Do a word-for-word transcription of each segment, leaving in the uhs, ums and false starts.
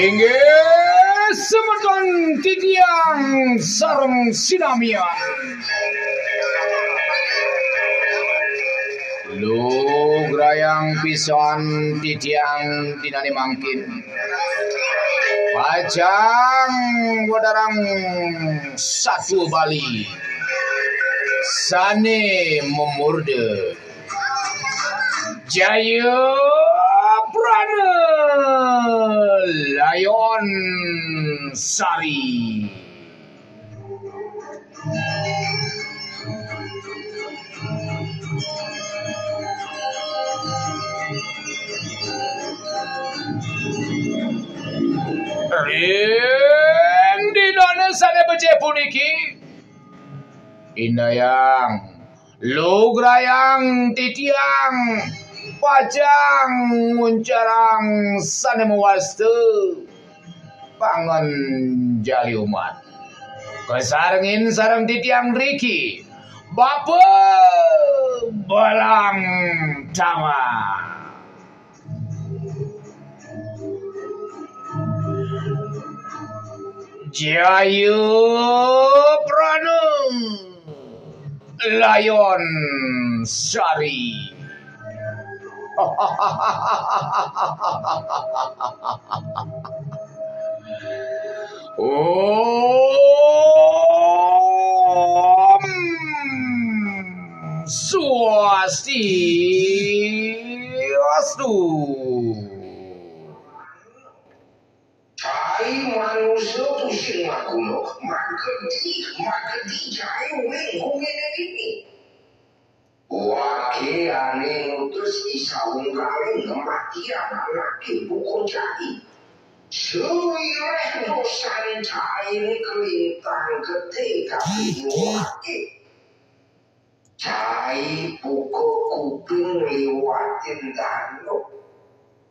Inggih semeton titiang sareng sinamian. Lugrayang pisan titiang dinane mangkin. Pacang wedarang satua Bali sane mamurda Jaya Prana Layon Sari. Ring dinane sane becik puniki, indayang lugrayang titiang pacang nguncarang sane mawasta panganjali umat. Kasarengin sareng titiang driki, Bapa Balang Tama. Jaya Prana Layon Sari. Om Swastiastu. Cai manusa tusing maguna, magedi, magedi cai uling gumine dini. Wake ane ngutus I Sawung Galing ngematiang anake buka cai. Sawireh dosan caine kalintang gede kabeh wake. Cai buka kuping liwatin danu.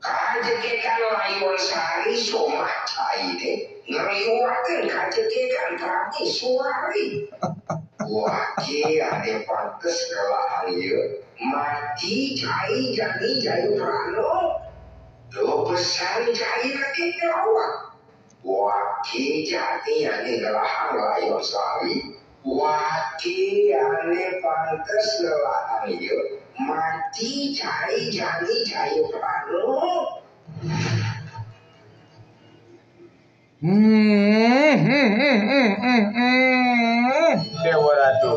Kajegegan Layon Sari somah caine, ngliwatin kajegegan Prameswari. Wake ane pantes ngelahang ya, mati cai jani Jaya Prana. Duh, pesan cai lagi nyawa. Wake jani ane ngelahang Layon Sari. Wake ane pantes ngelahang ya, mati cai jani Jaya Prana. Hmm, hmm, hmm, hmm, hmm, hmm. Dewa Ratu.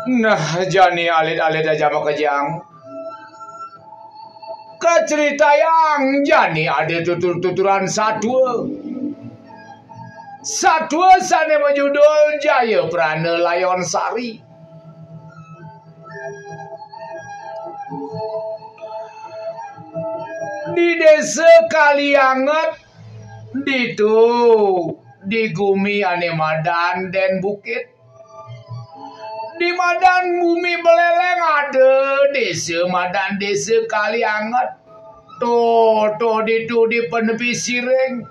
Nah, jani alit-alit aja makejang. Kacritayang jani ada tutur-tuturan satua. Satua sane majudul Jaya Prana Layon Sari. Di desa Kalianget, ditu, di gumi ane madan Den Bukit. Di madan Bumi Beleleng ada desa madan Desa Kalianget. To, to ditu di penepi siring.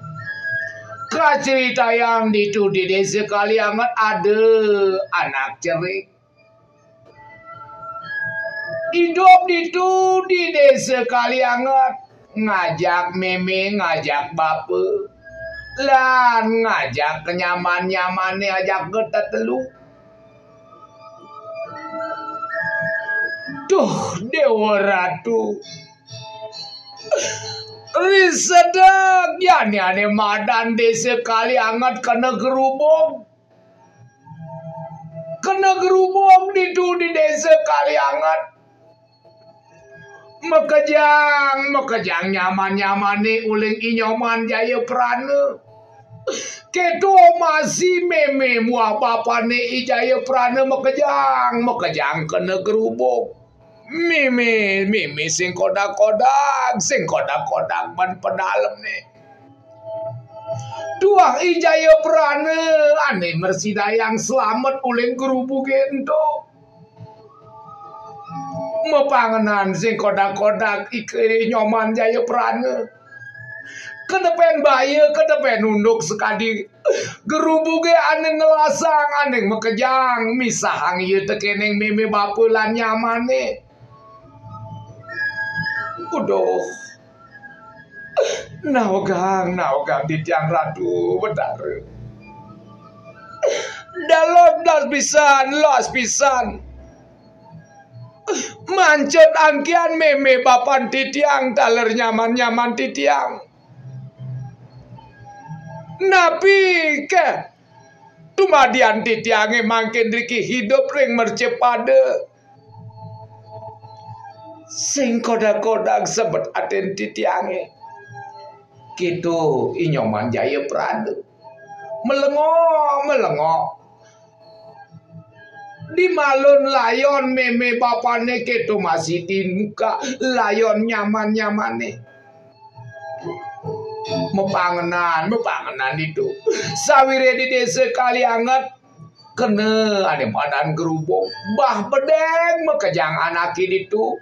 Kacritayang ditu di Desa Kalianget ada anak cerik. Idup ditu di Desa Kalianget, ngajak meme, ngajak bapa, lan ngajak kenyaman-nyamane, ajak getetelu. Duh, Dewa Ratu. Risedek jani ane madan Desa Kalianget kena gerubung. Kena gerubung ditu di Desa Kalianget. Makejang, makejang nyaman-nyamane uling I Nyoman Jaya Prana. Keto masih meme muah bapane I Jaya Prana makejang, makejang kena gerubung. Meme, meme sing kodag-kodag, sing kodag-kodag ban pedalemne. Tuah I Jaya Prana ane mresidayang slamet uling gerubuge ento. Mapangenan sing kodag-kodag, ike Nyoman Jayaprana. Kedepen baya, kedepen unduk sakadi gerubuge ane ngelasang, ane makejang, misahang iya tekening meme bapa lan nyamane. Uduh. Nawegang, nawegang titiang Ratu Betara. Dalos, los pisan, los pisan. Mancut angkian meme bapan titiang, taler nyaman-nyaman titiang. Napi ke tumadian titiange mangkin riki idup ring mercapada? Sing kodag-kodag sebet aten titiange. Gitu I Nyoman Jayaprana. Melengo, melengo. Dimalun layon meme bapane, keto masih di muka layon nyaman-nyamane. Mapangenan, mapangenan ditu. Sawire di desa Kalianget, kena ane madan gerubug. Bah Bedeng makejang anake ditu.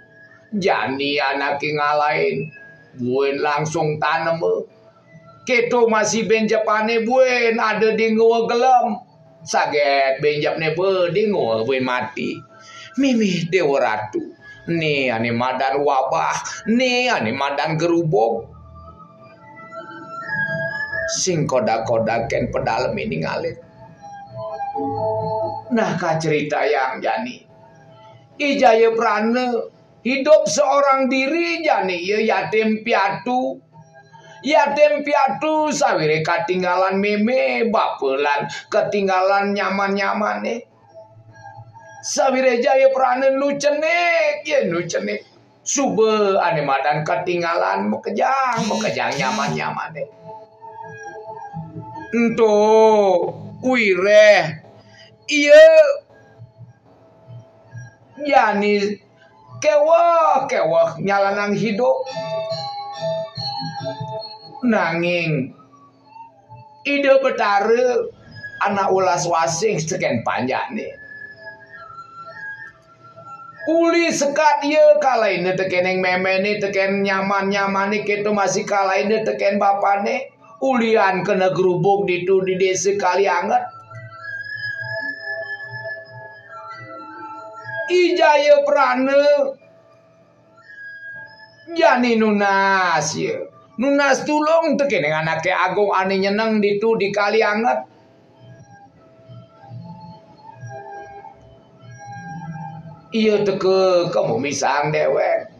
Jani anake ngalahin. Buin langsung tanema. Keto masih benjepane buin ada di ngua gelem. Saget benjepne be di ngua buin mati. Mimih Dewa Ratu. Ni ane madan wabah, ni ane madan gerubug. Sing kodag-kodag ken pedalem ini ngalit. Nah, kacritayang jani. I Jayaprana idup seorang diri jani, ia yatim piatu. Yatim piatu sawire katinggalan meme bapa lan katinggalan nyaman-nyamane. Sawire Jayaprana nu cenik, ya nu cenik. Suba ane madan katinggalan makejang, makejang nyaman-nyamane. Ento wireh ia jani keweh-keweh nyalanang idup. Nanging Ida Betara anak welas wasih teken panjane. Uli sekat ia kalaina tekening memene, teken nyaman-nyamane, keto masih kalaina teken bapane. Ulian kena gerubug ditu di desa Kalianget. I Jayaprana jani nunas, ya. Nunas tulung tekening anake agung ane nyeneng ditu di Kalianget. Ia teka ka mumisang dewek.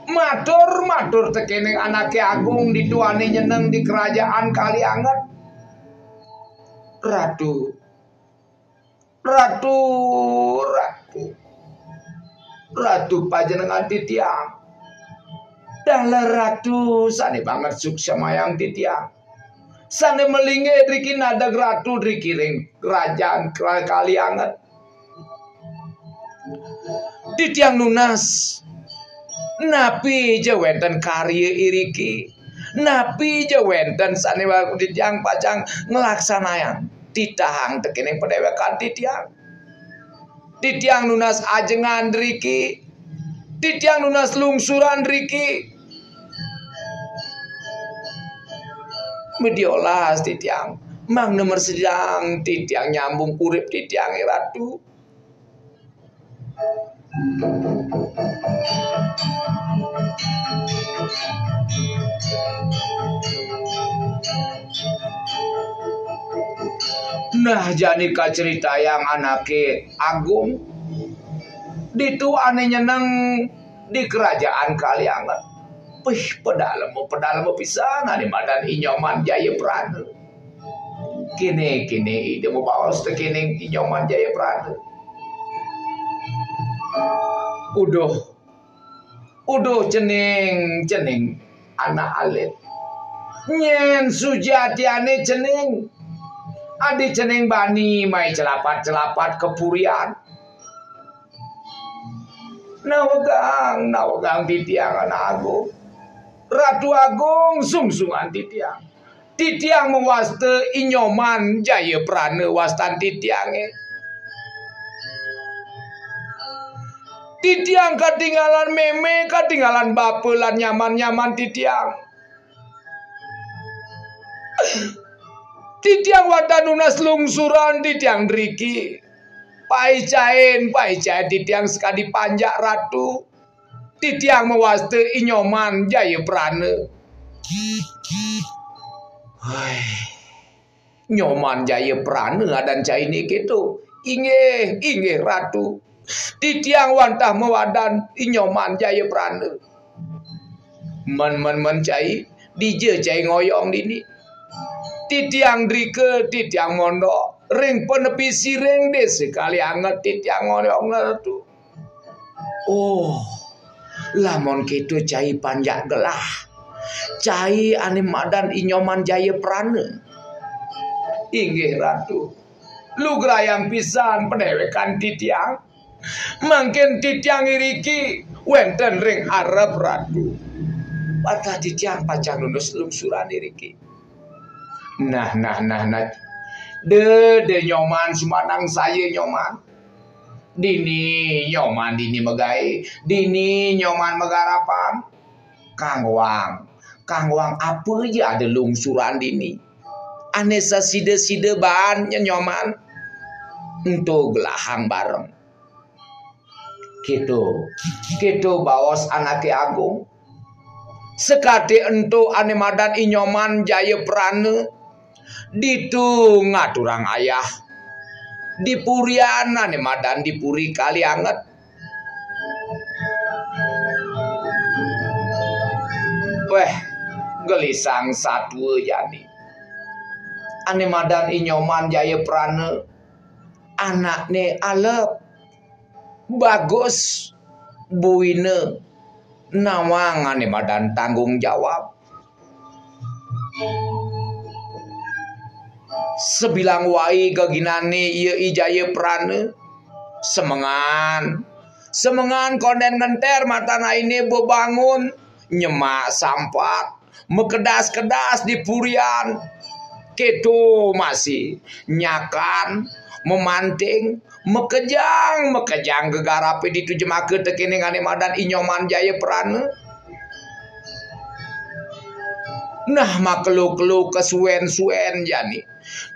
Matur, matur tekening anake agung ditu ane nyeneng di kerajaan Kalianget. Ratu, Ratu, Ratu. Ratu panjenengan titiang. Daler Ratu sane banget suksemayang titiang. Sane malinggih driki nadeg Ratu driki ring kerajaan Kra-, Kalianget. Titiang nunas. Napi ja wenten karya iriki? Napi ja wenten sane wa-, titiang pacang nglaksanayang? Titahang tekening padewekan titiang. Titiang nunas ajengan driki. Titiang nunas lungsuran driki. Mediolas titiang. Mangda mresidang titiang nyambung urip titiange, Ratu. Nah, jani kacritayang anake agung ditu ane nyeneng di kerajaan Kalianget. Pih, pedalem, pedalem pisan ane madan I Nyoman Jayaprana. Kene, kene ida mabaos tekening I Nyoman Jayaprana. Uduh, uduh cening, cening anak alit. Nyen sujatiane cening, adi cening bani mai celapat-celapat ka purian. Nawegang, nawegang titiang anak agung. Ratu Agung sungsungan titiang. Titiang mawasta I Nyoman Jayaprana wastan titiange. Titiang katinggalan mémé, katinggalan bapa lan nyaman-nyaman titiang. Titiang wantah nunas lungsuran titiang driki. Paicain, paicain titiang sakadi panjak Ratu. Titiang mawasta I Nyoman Jayaprana. Hai, Nyoman Jayaprana adan cainé kéto. Inggih, inggih, Ratu. Titiang wantah mawadan I Nyoman Jayaprana. Men, men, men, cai, dija cai ngoyong dini? Titiang drika, titiang mondok ring panepi siring Désa Kalianget, titiang ngoyong, Ratu. Oh, lamun kéto cai panjak gelah. Cai ané madan I Nyoman Jayaprana. Inggih, Ratu. Lugrayang pisan padéwékan titiang. Mangkin titiang iriki wénten ring arep, Ratu. Wantah titiang pacang nunas lungsuran iriki. Nah, nah, nah, nah. Dé, dé Nyoman, sumanangsaya Nyoman. Dini Nyoman dini magaé, dini Nyoman magarapan. Kanggoang, kanggoang apa ja ada lungsuran dini. Ané sasida-sida baan nyen Nyoman. Ento gelahang bareng. Kéto, kéto baos anaké agung. Sakadi ento ané madan I Nyoman Jayaprana ditu ngaturang ayah di purian ané madan di Puri Kalianget. Wéh, gelisang satua jani. Ané madan I Nyoman Jayaprana, anakné alep, bagus, buina, nawang ané madan tanggung jawab. Sabilang wai geginané ia I Jayaprana, semengan, semengan kondén ngenter matan ainé bebangun, nyemak sampat, makedas-kedas di purian. Kéto masih nyakan, mamanting, makejang, makejang gegarapé ditu jemaka tekéning ané madan I Nyoman Jayaprana. Nah, makelo-kelo kasuén-suén jani.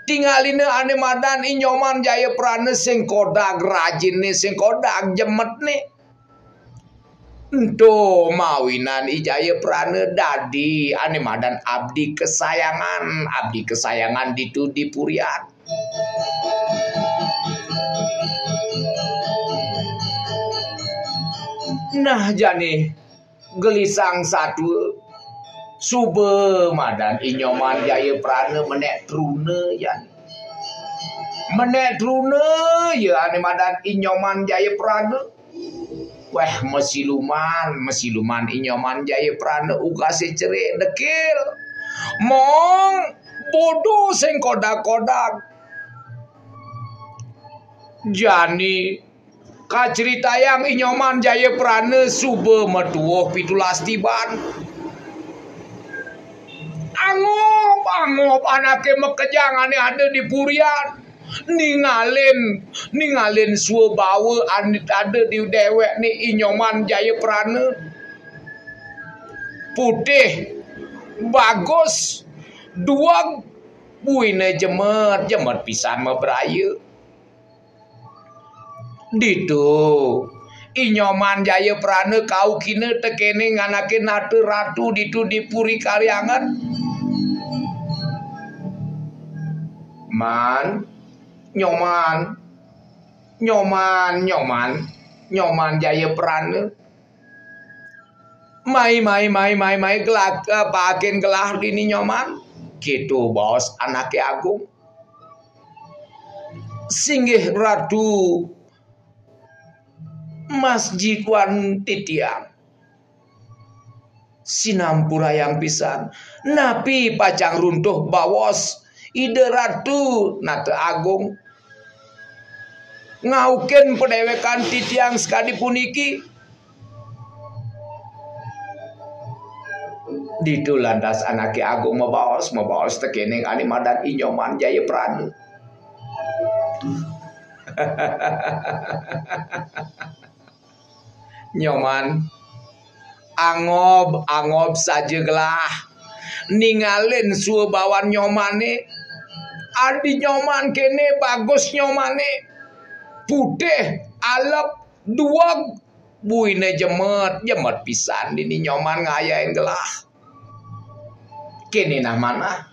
Tingalina ané madan I Nyoman Jayaprana sing kodag rajinné, sing kodag jemetné. Ento mawinan I Jayaprana dadi ané madan abdi kesayangan, abdi kesayangan ditu di purian. Nah, jani gelisang satua, suba madan I Nyoman Jayaprana menék truna, jani. Menék truna, ya, ané madan I Nyoman Jayaprana. Wéh, masiluman, masiluman I Nyoman Jayaprana ugasé cerik dekil. Mong bodo sing kodag-kodag. Jani kacritayang I Nyoman Jayaprana suba matuuh pitulas tiban. Angop-angop anaké makejang ané ada di purian. Ningalin, ningalin swabawa ané ada di déwékné I Nyoman Jayaprana. Putih, bagus, dueg, buina jemet, jemet pisan mabraya. Ditu, I Nyoman Jayaprana kaukina tekéning anaké nata ratu ditu di Puri Kalianget. Man, Nyoman, Nyoman, Nyoman, Nyoman Jayaprana. Mai, mai, mai, mai, mai, gelah, eh, paakin gelah dini Nyoman. Kéto baos anaké agung. Singgih Ratu Mas Jituan titiang. Sinampurayang pisan. Napi pacang runtuh baos Ida Ratu Nata Agung. Ngaukin padéwékan titiang sakadi puniki. Ditu lantas anaké agung mabaos, mabaos tekéning ané madan I Nyoman Jayaprana. Nyoman, angob-angob saja gelah. Ningalin swabawan Nyomane. Adi Nyoman kene bagus Nyomane. Putih, alep, dueg. Buine jemet, jemet pisan dini Nyoman ngayahin gelah. Kene nah manah.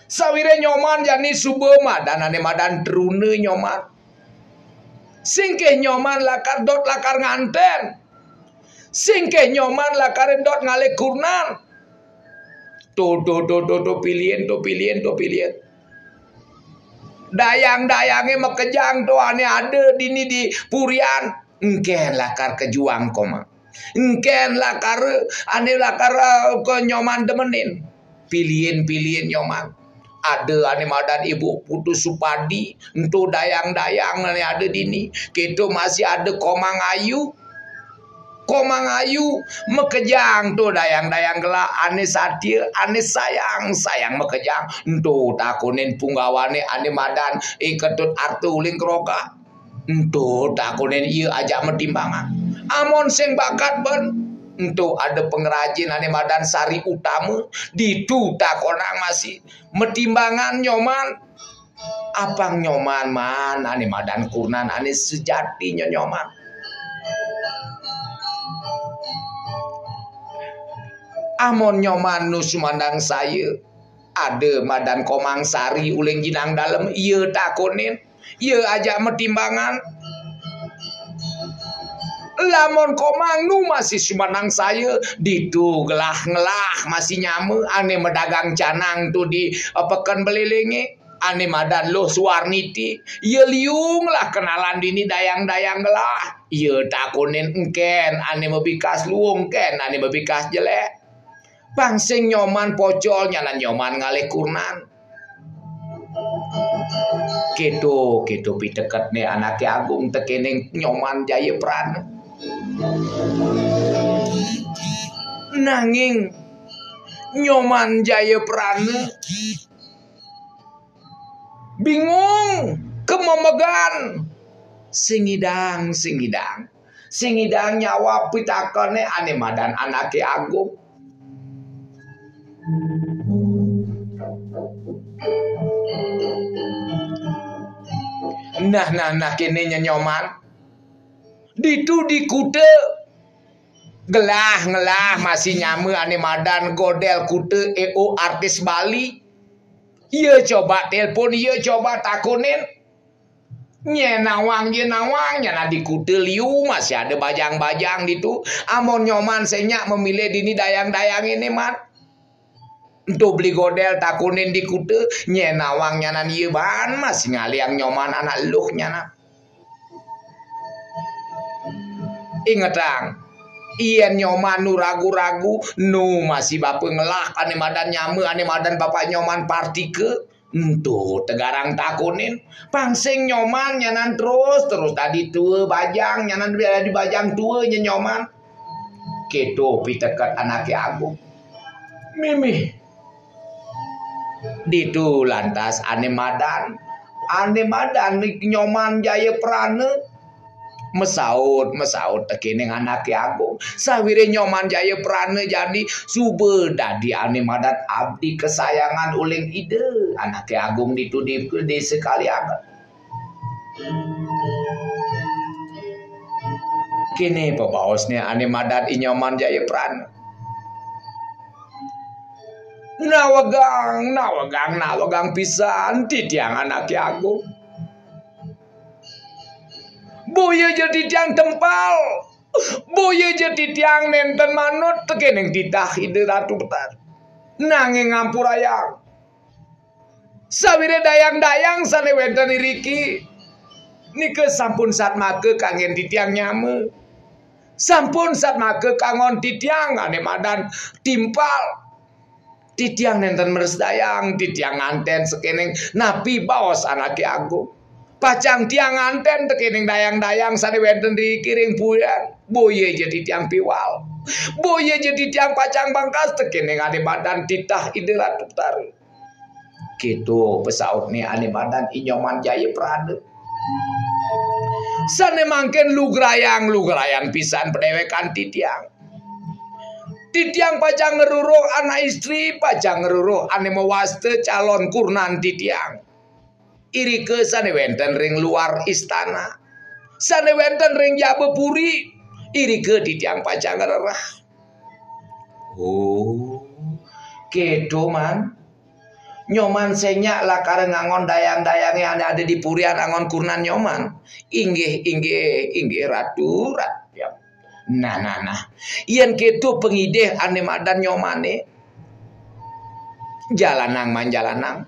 Sawire Nyoman jani suba madan ane madan truna Nyoman. Singkih Nyoman lakar dot lakar nganten. Singkih Nyoman lakar dot ngalih kurnan. Tuh, tuh, tuh, tuh, tuh, pilihin, tuh, pilihin, tuh, pilihin. Dayang-dayange makejang tuh ane ada dini di purian. Engken lakar kejuang koma. Engken lakar ane lakar, eh, ke Nyoman demenin. Pilihin-pilihin Nyoman. Ada ane madan Ibu Putu Supadi, ento dayang-dayang ane ada dini. Keto masih ada Komang Ayu. Komang Ayu makejang to dayang-dayang gelah ane satia, ane sayang-sayang makejang. Ento takonin punggawane ane madan I Ketut Arta Uling Keroga. Ento takonin ia ajak matimbangan. Amon sing bakat ben, ento ada pengrajin ane madan Sari Utama, ditu takonang masih matimbangan Nyoman. Apang Nyoman man ane madan kurnan ane sejatine Nyoman. Amon Nyoman nu sumandang saya, ada madan Komang Sari Uling Jinang Dalem, ia takonin, ia ajak matimbangan. Lamun Komang nu masih sumandang saya, ditu gelah ngelah masih nyama, ane madagang canang tu di, eh, Peken Belelenge, ane madan Luh Suarniti. Ia liu ngelah kenalan dini dayang-dayang gelah. Ia takonin engken ane mabikas luung, engken ane mabikas jelek. Pang sing Nyoman pocol nyanan Nyoman ngalih kurnan. Keto, keto piteketne anake agung tekening Nyoman Jayaprana. Nanging Nyoman Jayaprana bingung, kememegan, sing ngidang, sing ngidang. Sing ngidang nyawab pitakone ane madan anake agung. Nah, nah, nah, kene Nyi Nyoman. Ditu di kuta gelah ngelah masih nyama ane madan Godel Kuta E O artis Bali. Ia coba telepon, ia coba takonin. Nye nawang, nye nawang, nyanan di kuta liu masih ada bajang-bajang ditu. Amon Nyoman sing nyak memilih dini dayang-dayang ini, Man. Ento beli Godel takonin di kuta, nye nawang nyanan iye ban masih ngaliang Nyoman anak eluh nyanan. Ingetang, yen Nyoman nu ragu-ragu, nu masih bapa ngelah ane madan nyama, ane madan bapa Nyoman Partika, ento tegarang takonin. Pang sing Nyoman nyanan terus, terus dadi tua bajang, nyanan dadi bajang tua nye Nyoman. Keto piteket anake agung. Mimih. Ditu lantas ane madan, ane madan Nyoman Jayaprana. Mesaut, mesaut tekening anake agung. Sawire Nyoman Jayaprana jani suba dadi ane madan abdi kesayangan uling Ida, anake agung ditu di desa Kalianget. Kene pebaosne ane madan I Nyoman Jayaprana. Nawegang, nawegang, nawegang pisan titiang anake agung. Boya ja titiang tempal, boya ja titiang nenten manut tekening titah Ida Ratu Betari. Nanging ngampurayang. Sawire dayang-dayang sane wenten iriki nika sampun satmaka kanggen titiang nyama. Sampun satmaka kanggon titiang ane madan timpal. Titiang nenten meres dayang, titiang nganten sakening napi baos anake agung. Pacang tiang nganten tekening dayang-dayang sane wenten di kiring puyan. Boya ja titiang piwal. Boya ja titiang pacang bangkas tekening ane madan titah Ida Ratu Betari. Keto pesautne ane madan I Nyoman Jayaprana. Sané mangkin lugrayang-lugrayang pisan padéwékan titiang. Titiang pacang ngruruh anak istri, pacang ngruruh ané mawasta calon kurnan titiang. Irika sané wénten ring luar istana. Sané wénten ring jaba puri, irika titiang pacang ngrereh. Oh, kéto, Man. Nyoman sing nyak lakar ngangon dayang-dayangé ané ada di purian angon kurnan Nyoman. Inggih, inggih, inggih, Ratu, Ratu. Ya. Nah, nah, nah. Yén kéto pangidih ané madan Nyomané, jalanang, Man, jalanang.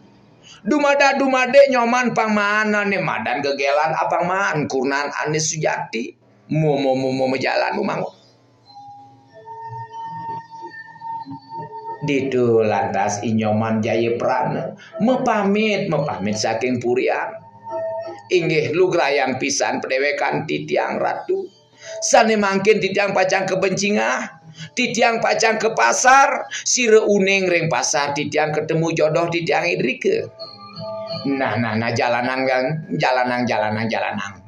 Dumadak-dumadik Nyoman pang maan ané madan gegélan, apang maan kurnan ané sujati. Momo, momo, majalan, mumangga. Ditu lantas I Nyoman Jayaprana mapamit, mapamit saking purian. Inggih, lugrayang pisan padéwékan titiang, Ratu. Sané mangkin titiang pacang ka Bencingah, titiang pacang ka pasar, sira uning ring pasar titiang katemu jodoh titiang irika. Nah, nah, nah, jalanang, jalanang, jalanang, jalanang.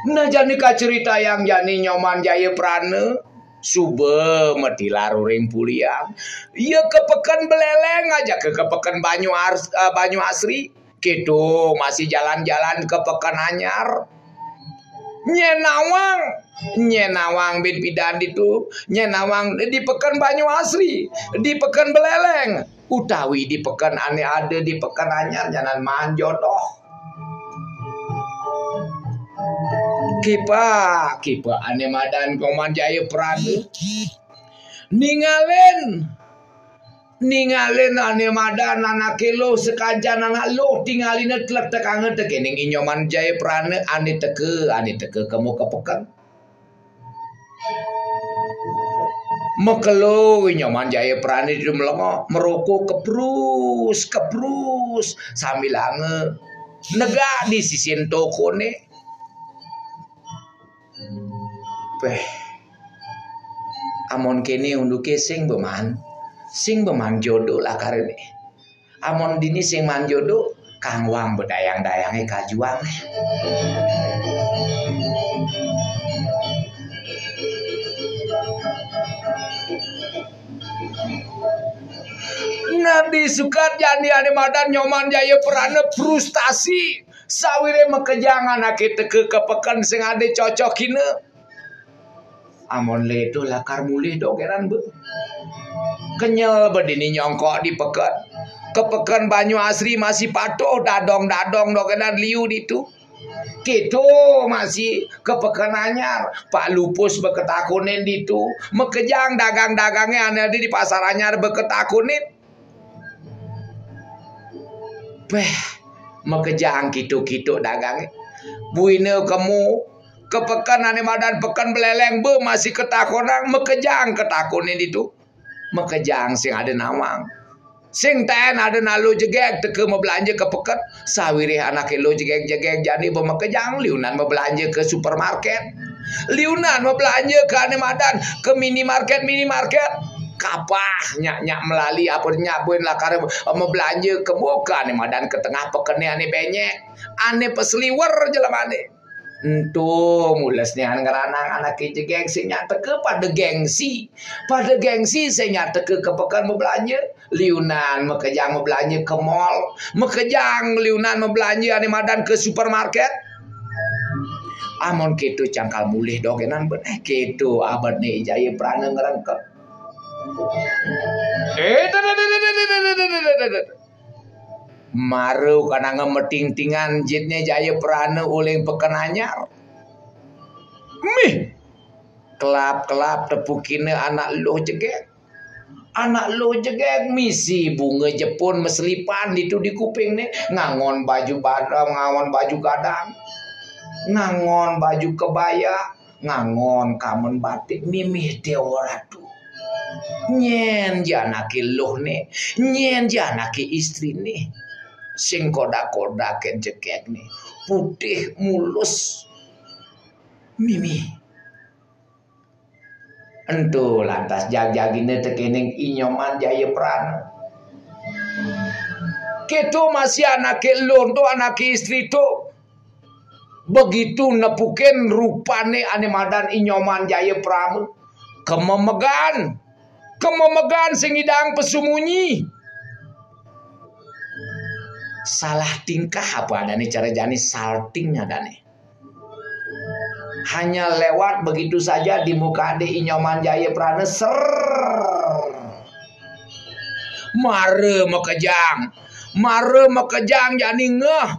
Nah, jani kacritayang jani Nyoman Jayaprana, suba matilar uring purian. Ia ka peken Beleleng aja ka, ka peken Banyu Ars-, eh, Banyu Asri. Kéto masih jalan-jalan ka peken anyar. Nyén nawang, nyén nawang bin pidan ditu, nyén nawang di peken Banyu Asri, di peken Beleleng, utawi di peken ané ada di peken anyar, nyanan maan jodoh. Kipak, kipak ané madan Nyoman Jayaprana. Ningalin, ningalin ané madan anaké luh, sakancan anak luh, tingalina tletekanga tekéning I Nyoman Jayaprana ané teka, ané teka kemu ka peken. Makelo I Nyoman Jayaprana di melengok, meroko keprus, keprus, sambilanga negak di sisin tokoné. Péh. Amun kéné unduké sing beman, sing beman jodo lakar né. Amun dini sing maan jodo, kangwang bedayang-dayangé kajuang. Nadi sukat jani ané madan Nyoman Jayaprana frustasi, sawiréh makejang anaké teka ka peken sing ada cocokina. Amun ledo lakar mulih dogénan, bé. Kenyel bé dini nyongkok di peken. Ka peken Banyu Asri masih patuh dadong-dadong dogénan liu ditu. Kéto masih ka peken anyar, Pak Lupus bé katakonin ditu. Makejang dagang-dagangé ané ada di pasar anyar bé katakonin. Péh, makejang kitu-kitu dagangé. Buina kemu, ka peken ané madan peken Beleleng bé masih katakonang, makejang katakonin ditu. Makejang sing ada nawang. Sing taén ada naluh jegég teka mablanja ka peken. Sawiréh anaké luh jegég-jegég jani bé makejang liunan mablanja ka supermarket. Liunan mablanja ka ané madan ka minimarket, minimarket. Kapah nyak-nyak melali apa nyak buin lakar mablanja ka muka ané madan ka tengah pekené ané benyek. Ané pasliwer jelemané. Ento mulesné ngranang anaké jegég sing nyak teka pada géngsi. Pada géngsi sing nyak teka ka peken mablanja. Liunan makejang mablanja ka mall, makejang liunan mablanja ané madan ka supermarket. Amun kéto cangkal mulih dogénan benéh, kéto abetné Jayaprana ngrengkep. Mara kananga matingtingan jitné Jayaprana uling peken anyar. Mih, kelap-kelap tepukina anak luh jegég. Anak luh jegég misi bunga jepun maselipan ditu di kupingné, ngangon baju badam, ngangon baju gadang, ngangon baju kebaya, ngangon kamen batik mimih Déwa Ratu. Nyén ja anaké luhné, nyén ja anaké istriné. Sing kodak-kodak kén jegégné, putih mulus. Mimih. Ento lantas jagjagina tekening I Nyoman Jayaprana. Keto masih anake eluh to, anake istri to. Begitu nepukin rupane ane madan I Nyoman Jayaprana, kememegan. Kememegan sing nyidang pesumunyi. Salah tingkah apa adane, cara jani salting adane. Hanya lewat begitu saja di muka ade I Nyoman Jayaprana, ser. Mara makejang. Mara makejang jani ngeh.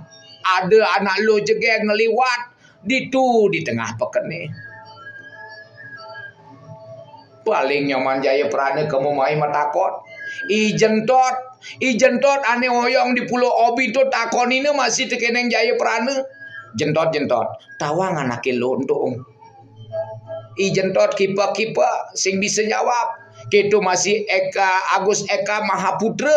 Ada anak luh jegeg ngeliwat ditu di tengah pekene. Paling Nyoman Jayaprana kemu mai matakon. I Jentot, I Jentot ane oyong di Pulo Obi to, takonina masih tekeneng Jayaprana. Jentot, Jentot, tawang anake luh ento. I Jentot kipek-kipek, sing bisa jawab. Keto masih Eka, Agus Eka Mahaputra.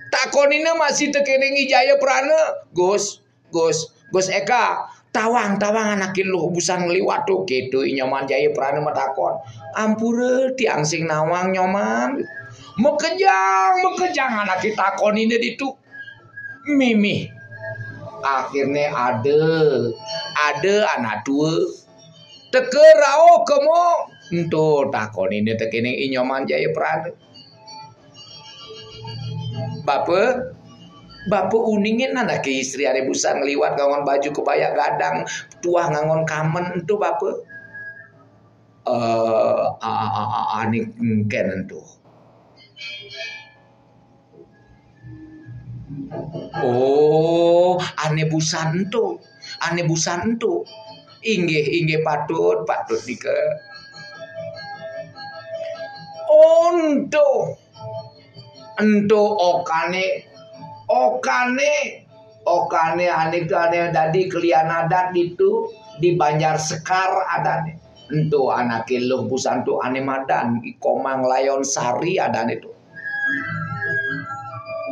Takonina masih tekeneng I Jayaprana. Gus, Gus, Gus Eka, tawang, tawang anake luh busan ngliwat to, keto I Nyoman Jayaprana matakon. Ampura tiang sing nawang, Nyoman. Makejang, makejang anake takonina ditu. Mimih. Akhirne ada, ada anak tua. Teka rauh kemo, ento takonina tekening I Nyoman Jayaprana. Bapa, bapa uningin anake istri ane busan ngliwat ngangon baju kebaya gadang, tuah ngangon kamen ento, bapa. Eh, a-, a-, a-, ane engken ento. Oh, ane busan ento. Ane busan ento. Inggih, inggih, patut, patut nika. Oh, ento. Ento okane, okane, okane ane, ane dadi kelian adat ditu di Banjar Sekar adane. Ento anake luh busan to ane madan I Komang Layon Sari adane to.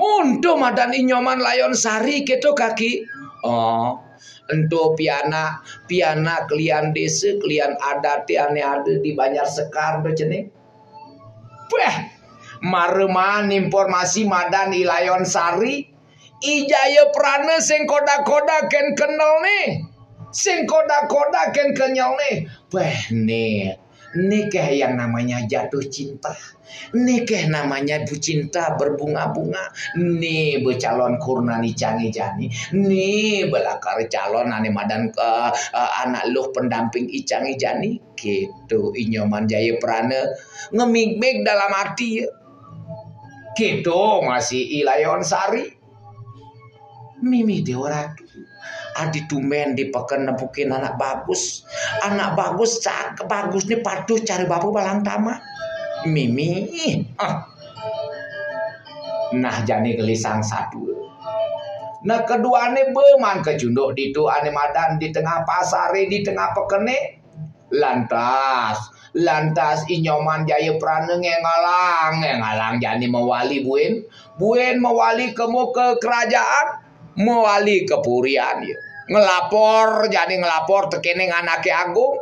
Ento madan I Nyoman Layon Sari keto kaki. Oh, ento pianak, pianak kelian desa, kelian adate ane ada di Banjar Sekar to cening. Beh, mara maan informasi madan I Layon Sari, I Jayaprana sing kodak-kodak ken kenelne. Sing kodak-kodak ken kenelne. Beh, ne, ne keh yang namanya jatuh cinta. Ne keh namanya bu cinta berbunga-bunga. Ne becalon kurnan icange jani. Ne belakar calon ane madan, eh, eh, anak luh pendamping icange jani. Keto I Nyoman Jayaprana ngemig-mig dalam ati, ya. Keto masih I Layon Sari. Mimih Dewa Ratu. Adi tumben di peken nepukin anak bagus. Anak bagus, cak bagus ni patuh cari bapa balang tamat. Mimih. Ah. Nah, jani gelisang satu. Nah, keduane be maan kecunduk ditu ane madan di tengah pasare, di tengah pekene. Lantas, lantas I Nyoman Jayaprana ngengalang, ngengalang jani mawali buin, buin mawali kemo ke kerajaan, mawali ke purian, ya. Ngelapor, jani ngelapor tekening anake agung.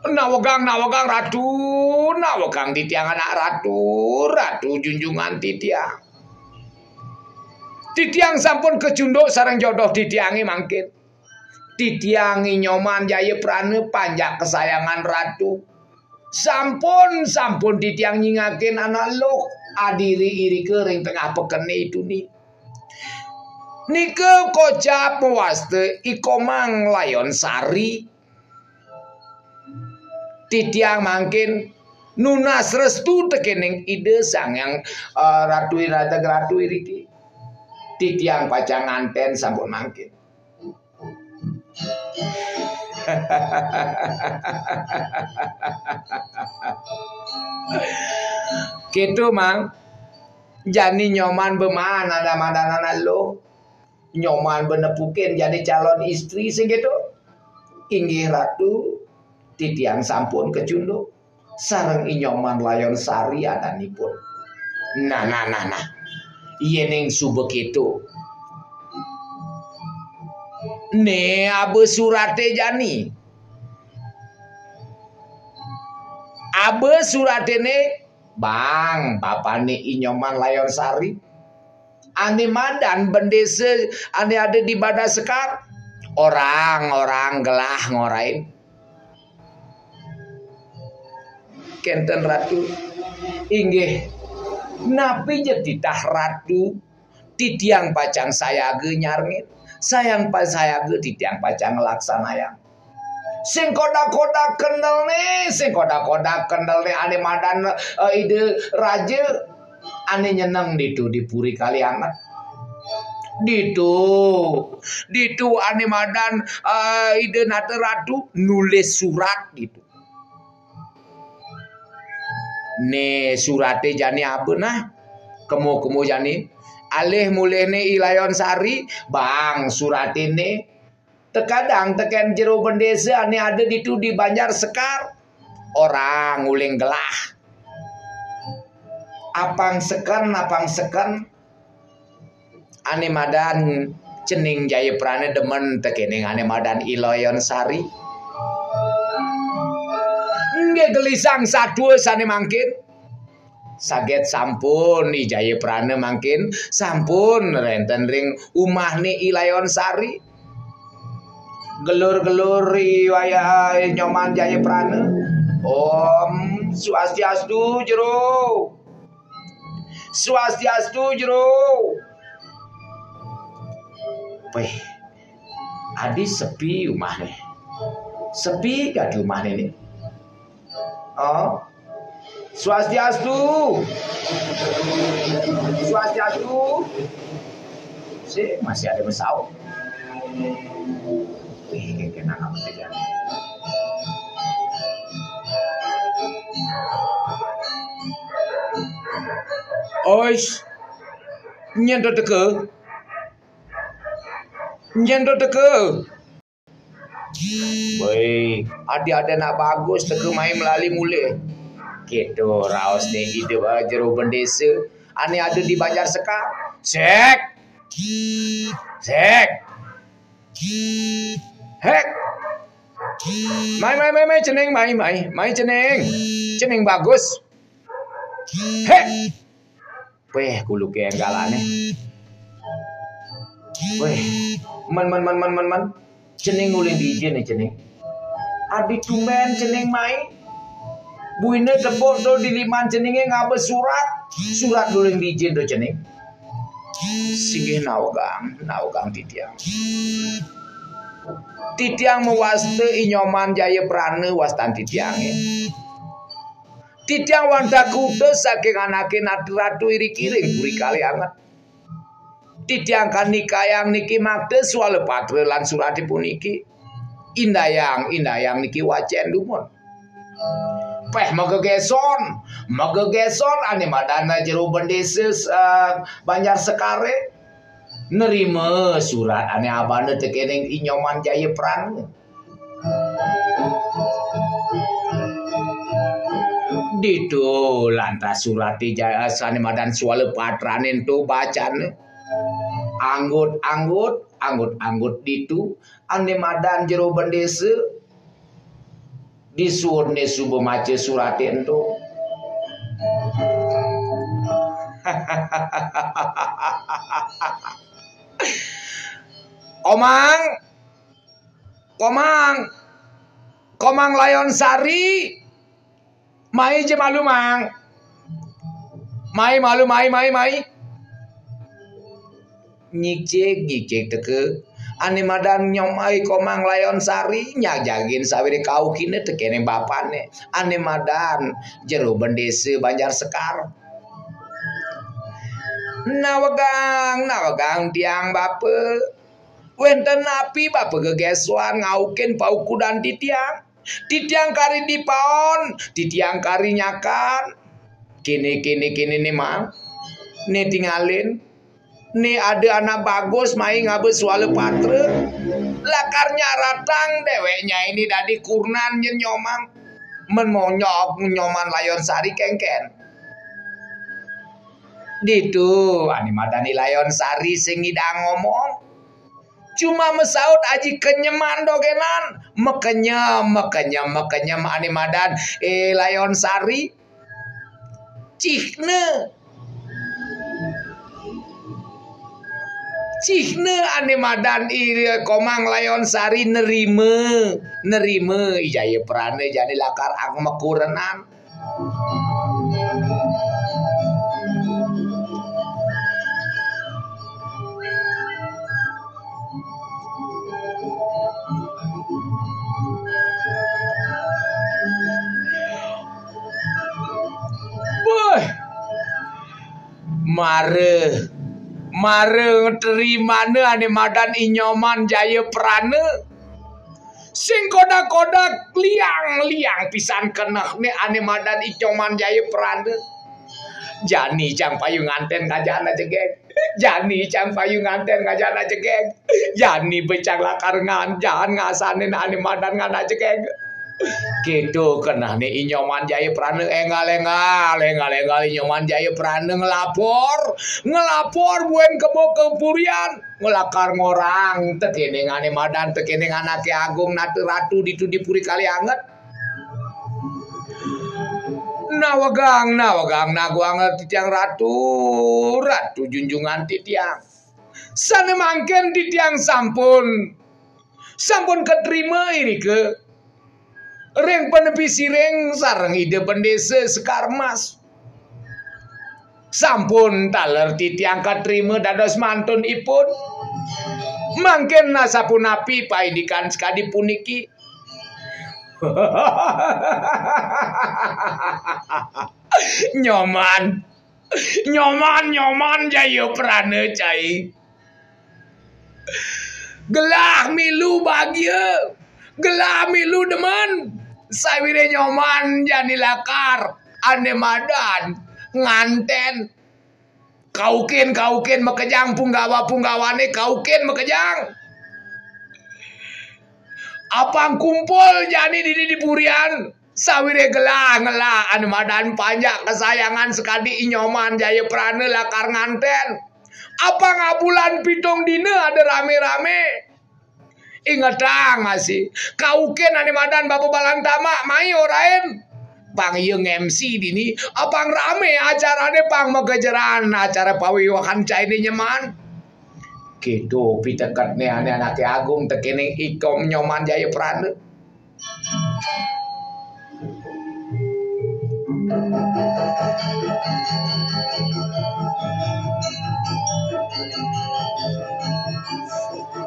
Nawegang, nawegang, Ratu, nawegang titiang anak Ratu, Ratu junjungan titiang. Titiang sampun kecunduk sareng jodoh titiange mangkin. Titiang I Nyoman Jayaprana panjak kesayangan Ratu. Sampun, sampun titiang nyingakin anak luh adiri irika ring tengah pekene tuni. Nika kocap mawasta I Komang Layon Sari. Titiang mangkin nunas restu tekening Ida Sang Hyang, eh, Ratu Iraga Ratu iriki. Titiang pacang nganten sampun mangkin. Gitu, Mang. Jani Nyoman be maan ada madan anak luh. Nyoman be nepukin jani calon istri sing gitu. Inggih Ratu, titiang sampun kecunduk. Sareng I Nyoman Layon Sari adanipun. Nah, nah, nah, nah. Yening suba keto. Né aba suraté jani. Aba suraté né, Bang, bapané I Nyoman Layon Sari. Ané madan bendésa ané ada di Banjar Sekar. Orang-orang gelah ngorahin. Kénten Ratu. Inggih. Napi ja titah Ratu? Titiang pacang sayaga nyarengin. Sayang pa-, sayaga titiang pacang nglaksanayang. Sing kodak-kodak kendelné, sing kodak-kodak kendelné ané madan, eh, Ida Raja, ané nyeneng ditu di Puri Kalianget. Ditu, ditu ané madan, eh, Ida Nata Ratu nulis surat ditu. Né suraté jani aba nah. Kemo-kemo jani. Alih mulihné I Layon Sari, Bang, suraté né. Tekadang tekén jero bendésa ané ada ditu di Banjar Sekar. Orang uling gelah. Apang seken, apang seken. Ané madan cening Jayaprana demen tekéning ané madan I Layon Sari. Nggih gelisang satua sané mangkin. Saget sampun I Jayaprana mangkin, sampun rénten ring umahné I Layon Sari. Gelur-gelur I wayah Nyoman Jayaprana. Om Swastiastu, Jero. Swastiastu, Jero. Wéh, adi sepi umahné. Sepi kadi umahné né. Oh. Swastiastu. Swastiastu. Sih, masih ada mesau. Ih, kayak kena apa tuh, ya? Ois, nyén to teka? Nyén to teka? Woi, adi ada nak bagus teka mai melali mulih. Kéto raosné Ida Jero Bendésa ané ada di Banjar Sekar. Sék. Sék. Hék. Mai, mai, mai, mai, cening, mai, mai, mai, cening. Cening bagus. Hék. Wéh, kuluké énggalané. Wéh, men, men, men, men, men, men. Cening uling dija né, cening? Adi tumbén cening mai. Buina tepuk to di liman ceningé ngaba surat. Surat uling dija to, cening? Singgih nawegang, nawegang titiang. Titiang mawasta I Nyoman Jayaprana wastan titiangé. Titiang wantah kutus saking anaké nata ratu iriki ring Puri Kalianget. Titiang kanikayang niki makta swala patra lan suraté puniki. Indayang, indayang niki wacén dumun. Péh magegéson, magegéson ané madan Jero Bendésa, eh, Banjar Sekaré. Nerima surat ané abana tekéning I Nyoman Jayaprana. Ditu lantas suraté ja-, sané madan swala patrané ento bacana. Anggut-anggut, anggut-anggut ditu, ané madan Jero Bendésa. Disuudné suba maca suraté ento. Komang, Komang, Komang Layon Sari, mai ja malu, Mang. Mai malu, mai, mai, mai. Nyicig, nyicig teka. Ané madan nyomai Komang Layon Sari, nyajagin sawiréh kaukina tekéning bapané. Ané madan Jero Bendésa Banjar Sekar. Nawegang, nawegang tiang bapa. Wénten napi bapa gegéson ngaukin paukudan titiang? Titiang kari dipaon, titiang kari nyakan. Kéné, kéné, kéné né, Mang. Né tingalin. Né ada anak bagus mai ngaba swala patra. Lakar nyaratang déwék nyainé dadi kurenan nyén Nyoman. Men monyok Nyoman Layon Sari kénkén. Ditu, ané madan I Layon Sari sing ngidang ngomong. Cuma masaut aji kenyeman dogenan. Makenyem, makenyem, makenyem ane madan, eh, Layon Sari. Cihne. Cihne ane madan i Komang Layon Sari nerima, nerima i Jayaprana jani lakar ang makurenan. Beuh. Mara, mara ngetrimana ane madan i Nyoman Jayaprana. Sing kodak-kodak liang-liang pisan kenehne ane madan i Nyoman Jayaprana. Jani cang payu nganten ngajana jegeg. Jani cang payu nganten ngajana jegeg. Jani becang lakar nganjan ngasanin ane madan ngana jegeg. Gitu kenehne i Nyoman Jayaprana enggal-enggal, enggal-enggal i Nyoman Jayaprana ngelapor, ngelapor buen kebo ke purian, ngelakar ngorang tekeneng ane madan, tekeneng anake agung nata ratu ditu di Puri Kalianget. Nawegang, nawegang, naguang titiang ratu, ratu junjungan titiang. Sane mangken titiang sampun, sampun katrima irika ring panepi siring sareng Ida Pendesa Sekar Mas. Sampun taler titiang katrima dados mantunipun. Mangken nasapunapi paindikan sakadi puniki? Nyoman, Nyoman, Nyoman Jayaprana cai. Gelah milu bagia, gelah milu demen. Sawire Nyoman jani lakar ane madan nganten. Kaukin, kaukin makejang, punggawa-punggawane kaukin makejang. Apang kumpul jani dini di purian, sawire gelah ngelah ane madan panjak kesayangan sakadi i Nyoman Jayaprana lakar nganten. Apang abulan pitung dina ada rame-rame. Ingetang masih, kaukin ane madan Bapa Balang Tamak mai orain. Pang iya nge-M C dini, apang rame acarane, pang magejeran acara pawiwahan caine Nyoman. Gitu piteketne ane anake agung tekening i Nyoman Jayaprana.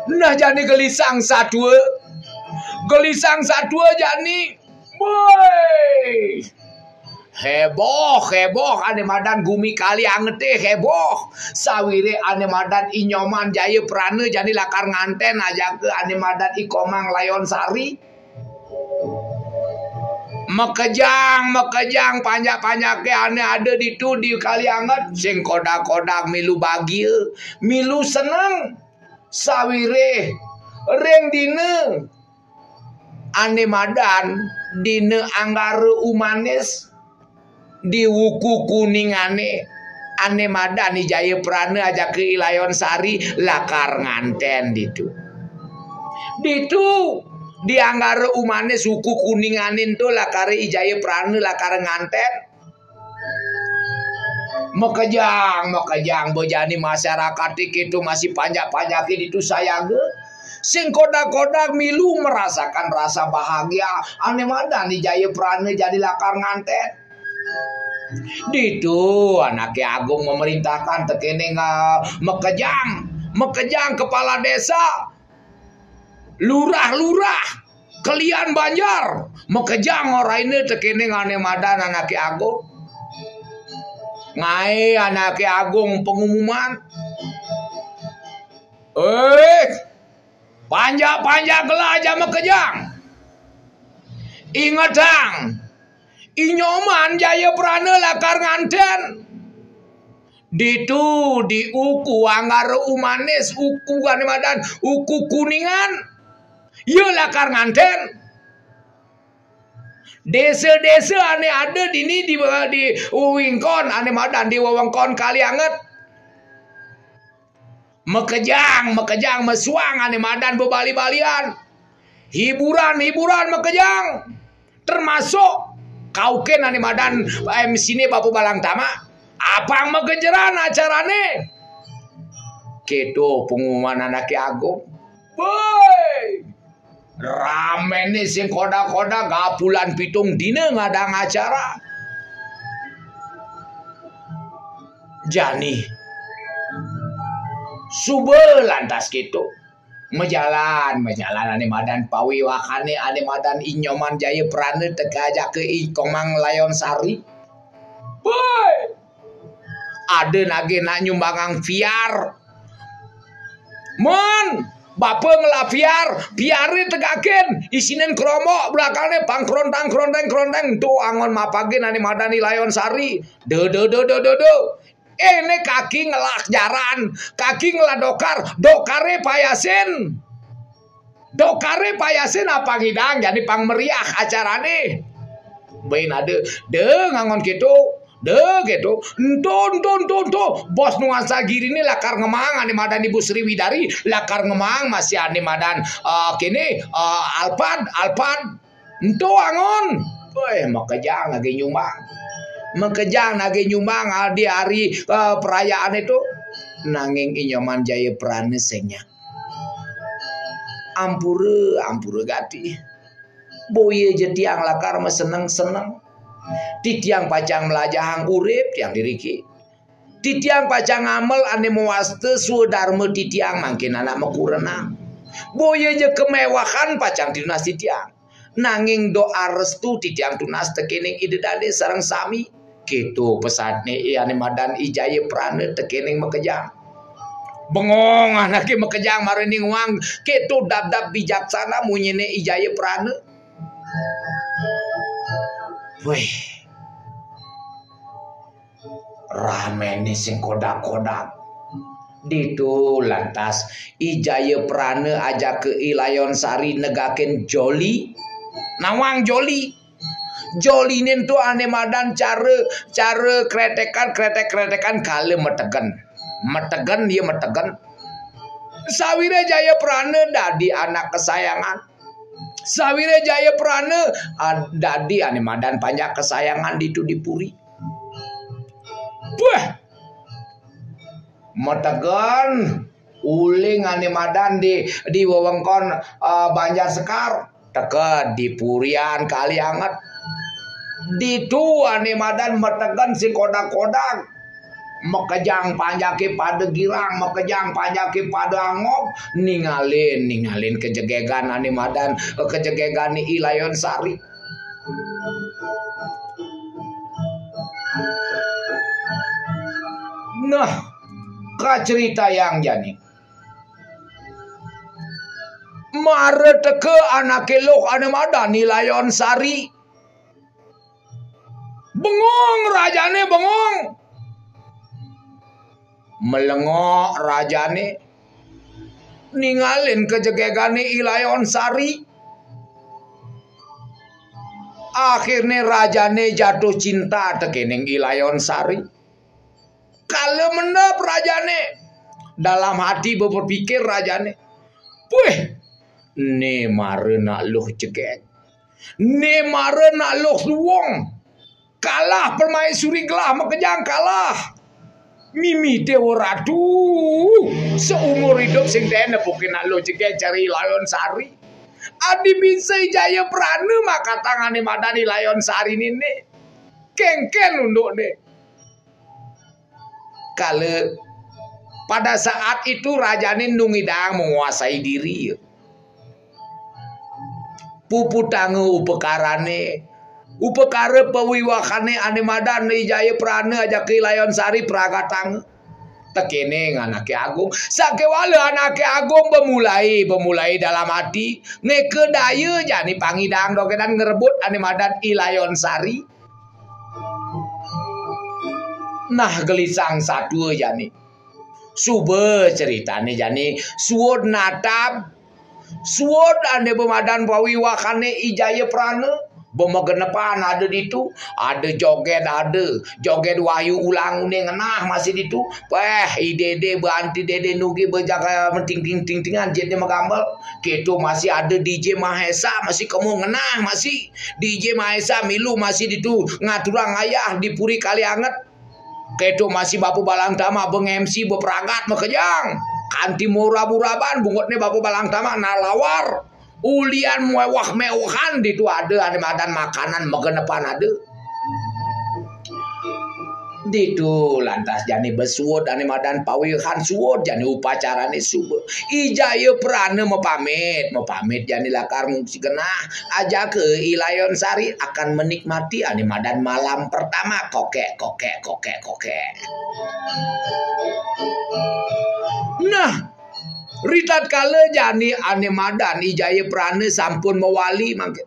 Nah, jani gelisang satua. Gelisang satua jani. Woi. Heboh, heboh, ane madan gumi Kaliangete heboh. Sawire ane madan i Nyoman Jayaprana jani lakar nganten ajaka ane madan i Komang Layon Sari. Makejang, makejang, panjak-panjake ane ada ditu di Kalianget, sing kodak-kodak milu bagia, milu seneng. Sawire ring dina ane madan dina Anggara Umanis, di wuku kuningane ane madan i Jayaprana ajaka i Layon Sari lakar nganten ditu. Ditu di Anggara Umanis, wuku kuningane ento lakare i Jayaprana lakar nganten. Makejang, makejang, bejani masyarakate keto masih panjak-panjake ditu sayaga. Sing kodak-kodak milu merasakan rasa bahagia ane madan i Jayaprana jani lakar nganten. Ditu anake agung memerintahkan tekening, ah, makejang, makejang kepala desa, lurah-lurah, kelian banjar, makejang oraina tekening ane madan anake agung. Ngae anake agung pengumuman. Eh, panjak-panjak gelah ja makejang. Ingetang, i Nyoman Jayaprana lakar nganten. Ditu di uku Anggara Umanis, uku ane madan, uku kuningan. Ia lakar nganten. Desa-desa ane ada dini di, di wewengkon ane madan di wewengkon Kalianget. Makejang, makejang, mesuang ane madan bebali-balian. Hiburan, hiburan makejang. Termasuk kaukin ane madan M C-ne Bapa Balang Tamak. Apang magejeran acarane. Keto pengumuman anake agung. Woi! Ramene sing koda-koda, gapulan pitung dina ngadang acara. Jani. Suba lantas keto. Majalan, majalan ane madan pawiwakane, ane madan I Nyoman Jaya Prana teka ajaka I Komang Layon Sari. Woi! Ada nagih nak nyumbangang piar. Mon, bapa ngelah piar, piare tegakin, isinen kerombok, belakangnya pang krontang, kronteng, kronteng. Tu angon mapagin ane madan I Layon Sari. De, de, de, de, de, de. Ene kaki ngelah jaran, kaki ngelah dokar, dokare payasin. Dokare payasin apa ngidang, jani pang meriah acarane. Bain ada, de ngangon keto, de keto. Ento, ento, ento, ento. Bos Nuansa Giri ni lakar ngemaang ane madan Ibu Sri Widari, lakar ngemaang masih ane madan, eh, kene, eh, Alphard, Alphard. Ento angon. Weh, makejang nagih nyumbang. Makejang nagih nyumbang, ah, di hari, eh, perayaan itu. Nanging I Nyoman Jaya Prana sing nyak. Ampura, ampura gati. Boya ja tiang lakar maseneng-seneng. Titiang pacang mlajahang urip tiang diriki. Titiang pacang ngamel ane mawasta swadarma titiang mangkin anak makurenang. Boya ja kemewahan pacang tinunas titiang. Nanging doa restu titiang tunas tekening Ida Dane sareng sami. Keto pesanne ane madan I Jaya Prana tekening makejang. Bengong anake makejang mara ninguang, keto dadap bijaksana munyine I Jaya Prana. Weh. Ramene sing kodak-kodak. Ditu lantas I Jaya Prana ajaka I Layon Sari negakin joli. Nawang joli. Joline ento ane madan cara, cara kretekan, kretek-kretekan kala metegen. Metegen, ya metegen. Sawira Jaya Prana dadi anak kesayangan. Sawira Jaya Prana, ah, dadi ane madan panjak kesayangan ditu di puri. Buh! Metegen, uling ane madan di, di wewengkon, eh, Banjar Sekar. Teka di purian Kali Anget. Ditu ane madan metegen sing kodak-kodak. Makejang panjake pada girang, makejang panjake pada angob, ningalin, ningalin kejegegan ane madan, eh, kejegegane I Layon Sari. Nah, kacritayang jani. Mara teka anake luh ane madan I Layon Sari. Bengong rajane, bengong. Melengok rajane. Ningalin kejegegane I Layon Sari. Akhirne rajane jatuh cinta tekening I Layon Sari. Kala mendep rajane. Dalam hati berpikir rajane, "Puih, ne mara nak luh jegeg. Ne mara nak luh luong. Kalah permaisuri gelah makejang kalah. Mimih Dewa Ratu. Seumur idup sing dene bukin nak luh jegeg cari Layon Sari. Adi bisa I Jaya Prana makatang ane madan I Layon Sari nene. Kengken undukne." Kala pada saat itu rajane nungidang menguasai diri, ya. Puputanga upakarane, upakara pawiwakane ane madan I Jaya Prana ajaka I Layon Sari pragatang tekening anake agung. Sakewala anake agung bemulai, bemulai dalam ati, ngeka daya jani pangidang dogedan ngrebut ane madan I Layon Sari. Nah, gelisang satua jani. Suba critane jani, suud natap, suud ane bemadan pawiwakane I Jaya Prana. Bemagenepan ada ditu, ada joget ada, joget Wahyu Ulang uning ngenah masih ditu. Weh, i dede banti dede nugi bejaga ting ting ting tingan jitne magambel. Keto masih ada D J Mahesa masih kemu ngenah masih. D J Mahesa milu masih ditu ngaturang ayah di Puri Kalianget. Keto masih Bapa Balang Tama beng-M C beperagat makejang. Kanti murab-uraban bungutne Bapa Balang Tama nalawar. Ulian mewah-mewahan ditu ada ane madan makanan magenepan ada. Ditu lantas jani besuud ane madan pawihan suud jani upacarane suba. I Jaya Prana mapamit, mapamit jani lakar ngungsi genah. Ajaka I Layon Sari akan menikmati ane madan malam pertama. Kokek, kokek, kokek, kokek. Nah, ritatkala jani ane madan I Jaya Prana sampun mawali mangke.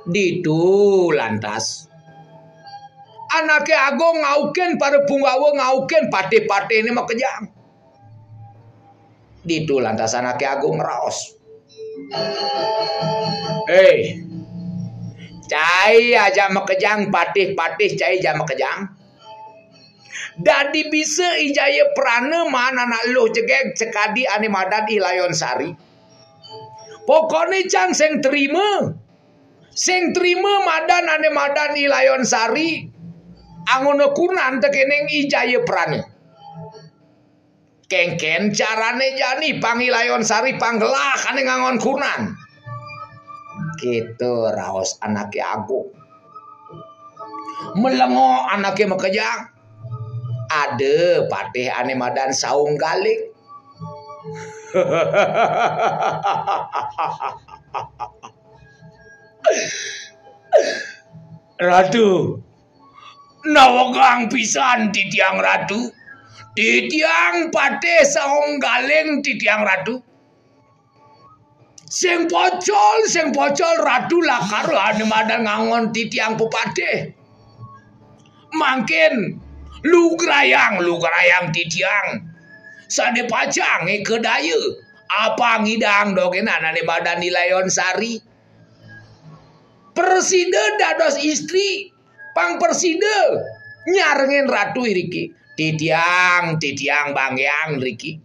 Ditu lantas anake agung ngaukin para punggawa ngaukin patih-patihne makejang. Ditu lantas anake agung ngraos. Hei, cai aja makejang patih-patih cai aja makejang. Dadi bisa I Jaya Prana maan anak luh jegeg sekadi ane madan I Layon Sari. Pokokne cang sing terima. Sing terima madan ane madan I Layon Sari. Angona kunan tekening I Jaya Prana. Kengken carane jani pang I Layon Sari panggelah ane ngangon kunan. Gitu raos anake agung. Melengo anake makejang. Ada patih ane madan Saung Galing. Ratu, nawegang pisan titiang Ratu. Titiang patih Saung Galing titiang Ratu. Sing pocol, sing pocol Ratu lakar ane madan ngangon titiang pepatih. Mangkin lugrayang, lugrayang titiang. Sane pacang eka daya. Apa ngidang dogenan ane madan I Layon Sari. Presida dados istri, pang presida nyarengin Ratu iriki. Titiang, titiang bangyang riki.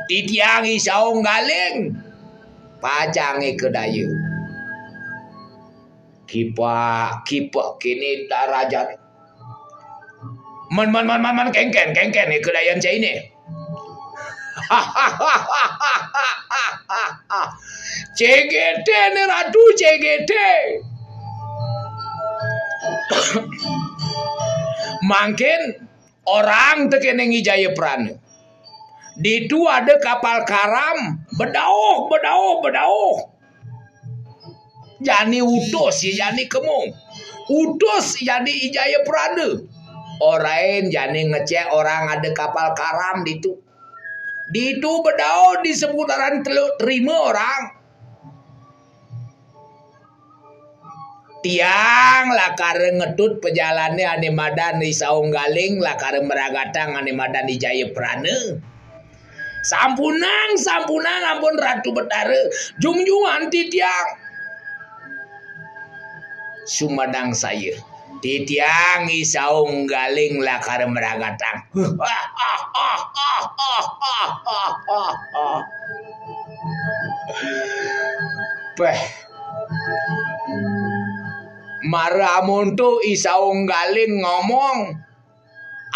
Titiang I Saung Galing. Pacang eka daya. Kipak, kipak kini darajat. Man, man, man, man, man, kengken, kengken, eka dayan caine. C G T ne Ratu, C G T. Mangkin orang tekening I Jaya Prana. Ditu ada kapal karam, bedauh, bedauh, bedauh. Jani utus, ya jani kemu. Utus jani I Jaya Prana. Orain jani ngecek orang ada kapal karam ditu. Ditu bedauh di seputaran Teluk Terima orang. Tiang lakar ngetut pejalane ane madan I Saung Galing, lakar meragatang ane madan I Jaya Prana. Sampunang, sampunang ampun Ratu Betara, jungjungan titiang. Sumadang saya, titiang I Saung Galing lakar meragatang. Peh. Mara amonto I Saung Galing ngomong,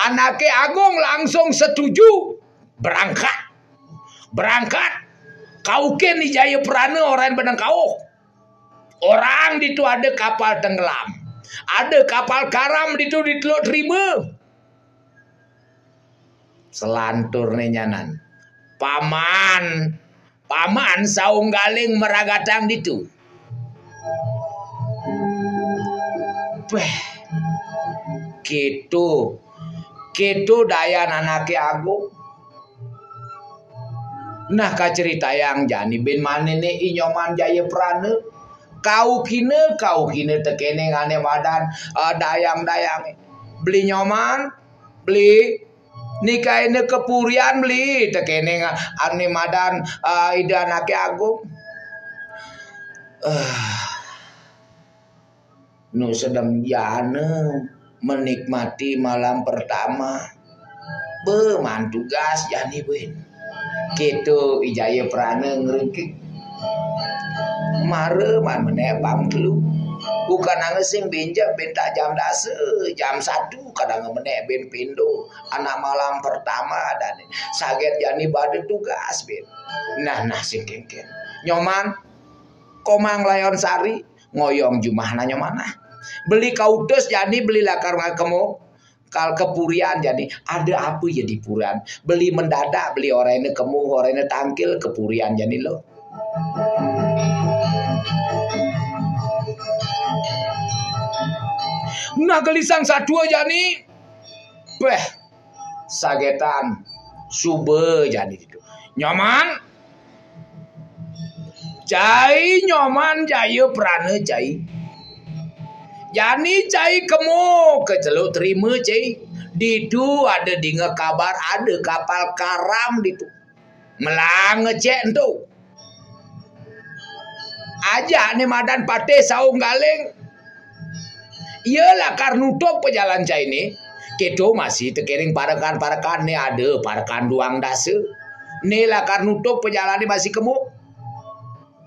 anake agung langsung setuju. Berangkat. Berangkat. Kaukin I Jaya Prana orang benang kauh. Orang ditu ada kapal tenggelam. Ada kapal karam ditu di Teluk Terima. Selanturne nyanan. Paman, paman Saung Galing meragatang ditu. Beh, gitu. Gitu dayan anake agung. Nah, kaceritayang jani bin manene I Nyoman Jaya Prana. Kaukine, kaukine tekene ngane madan, eh, dayang-dayang. Beli Nyoman, beli nikaine kepurian beli tekene nga-, ane madan, eh, ida anake agung. Eh. Nu sedeng jana menikmati malam pertama. Be, man tugas jani, be. Gitu, I Jaya Prana ngrengkek. Mara man menek pang telu. Bukan anga sing benjep bentak jam dasa, jam satu kadang menek ben pindo. Anak malam pertama dane. Saget jani bada tugas, ben. Nah, nah, sing kengken. Nyoman, Komang Layon Sari, ngoyong jumah na nyoman nah. Beli kautus jani, beli lakar ngakemo. Kal kepurian jani, ada apa ya di purian? Beli mendadak, beli orene kemo, orene tangkil, kepurian jani lo. Nah, gelisang satua jani. Weh, sagetan. Suba jani ditu. Nyoman. Cai Nyoman Jaya Prana, cai. Jani cai kemo ke Teluk Terima, cai. Ditu ada dinga kabar, ada kapal karam ditu. Melang ngecek ento. Ajak ne madan Patih Saung Galing. Iya lakar nutup pejalan cai ne. Keto masih tekiring parekan-parekan ne, ada parekan duang dasa. Ne lakar nutup pejalan ne masih kemo.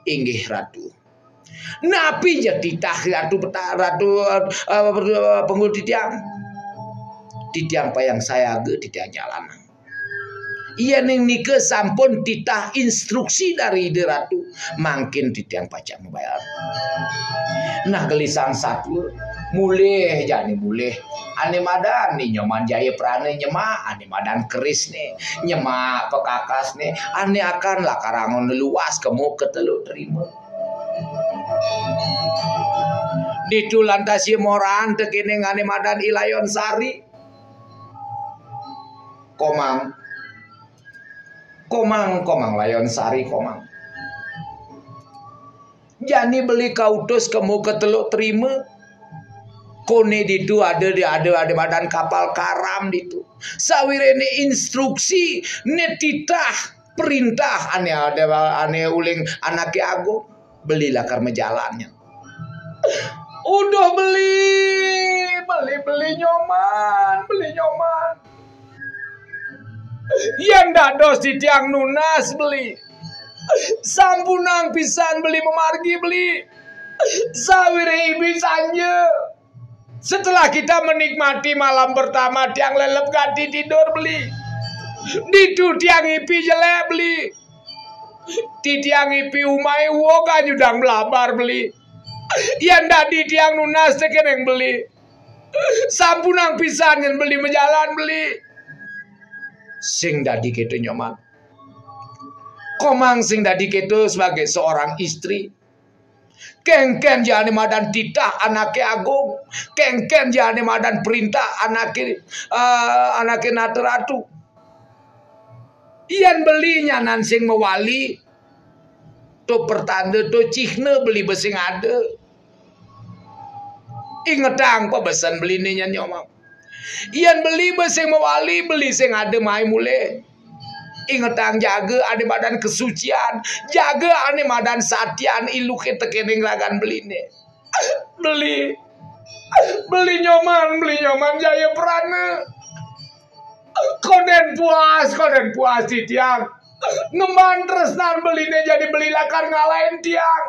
Inggih Ratu. Napi ja titah Ratu peta-, Ratu, eh, eh, penggul titiang? Titiang payang sayaga, titiang jalan. Iya ning nika sampun titah instruksi dari Ida Ratu, mangkin titiang pacak mabayar. Nah, gelisang satua, mulih jani mulih. Ane madan Ni Nyoman Jaya Prana nyemak, ane madan keris ne, nyemak pekakas ne, ane akan lakar angon luas kemo ke Teluk Terima. Ditu lantas ia moran tekening ane madan I Layon Sari. Komang. Komang, Komang Layon Sari, Komang. Jani beli kautus kemo ke Teluk Terima. Kone ditu ada, di ada, ada madan kapal karam ditu. Sawirene instruksi, ne titah, perintah, ane ada, ane uling anake agung. Beli lakar majalannya. Uduh beli, beli, beli Nyoman, beli Nyoman. Yen dados titiang nunas beli. Sampunang pisan beli mamargi beli. Sawire ibi sanja. Setelah kita menikmati malam pertama, tiang lelep gati tidur beli. Ditu tiang ipi jelek beli. Titiang ipi umai wok anyudang blabar beli. Yen dadi tiang nunas tekeneng beli. Sampunang pisan yen beli majalan beli. Sing dadi keto Nyoman. Komang sing dadi keto sebagai seorang istri. Kengken jane madan titah anake agung. Kengken jane madan perintah anake, eh, anake nata ratu. Yen beli nyanan sing mawali, to pertanda, to cihna beli be sing ada. Ingetang pabesen beline nyen Nyoman. Yen beli be sing mawali, beli sing ada mai mulih. Ingetang jaga ane madan kesucian, jaga ane madan satian iluke tekening ragan beline. Beli, beli Nyoman, beli Nyoman Jaya Prana. Konden puas, konden puas titiang. Ngemban tresnan beline jani beli lakar ngalahin tiang.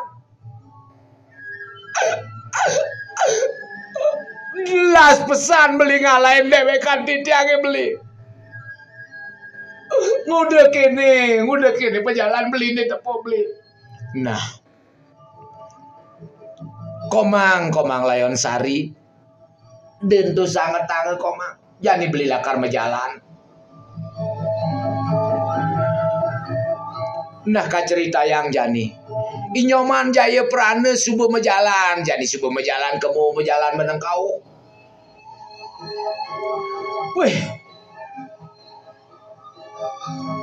Jelas pesan beli ngalahin dewekan titiange beli. Nguda kene, nguda kene pejalan beline tepuk beli. Nah, Komang, Komang Layon Sari, den to sangetanga Komang. Jani beli lakar majalan. Nah, kaceritayang jani. I Nyoman Jaya Prana suba majalan, jani suba majalan kemo, majalan meneng kauh. Wih.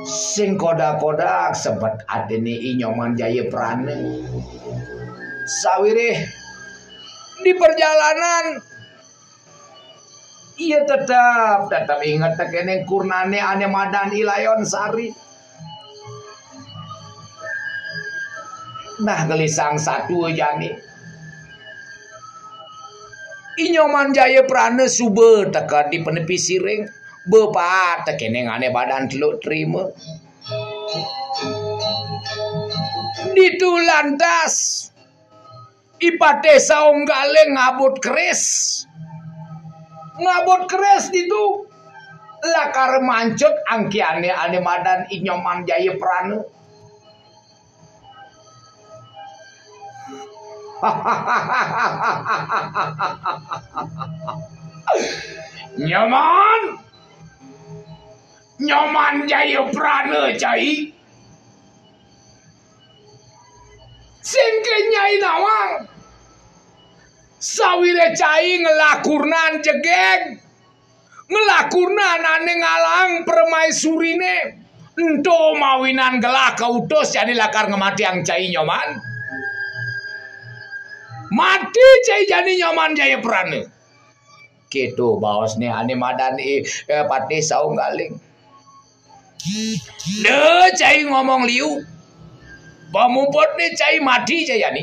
Sing kodak-kodak sebet atine I Nyoman Jaya Prana. Sawireh di perjalanan, ia tetep, tetep inget tekening kurnane ane madan I Layon Sari. Nah, gelisang satua jani. I Nyoman Jayaprana suba teka di panepi siring, bepat tekene ngane badan teluk terima. Ditu lantas I Patih Saung Galing ngabut keris. Ngabut keris ditu lakar mancut angkiane ane madan I Nyoman Jayaprana. Nyoman, Nyoman Jayaprana, cai. Sing ke nyai nawang. Sawire cai ngelakurnan jegeg. Ngelakurnan ane ngalang permaisurine. Ento mawinan gelah kautus jani lakar ngematiang cai Nyoman. Mati cai jani Nyoman Jayaprana. Keto baosne ane madan I, eh, Patih Saung Galing. Le cai ngomong liu. Pamuputne cai mati cai jani.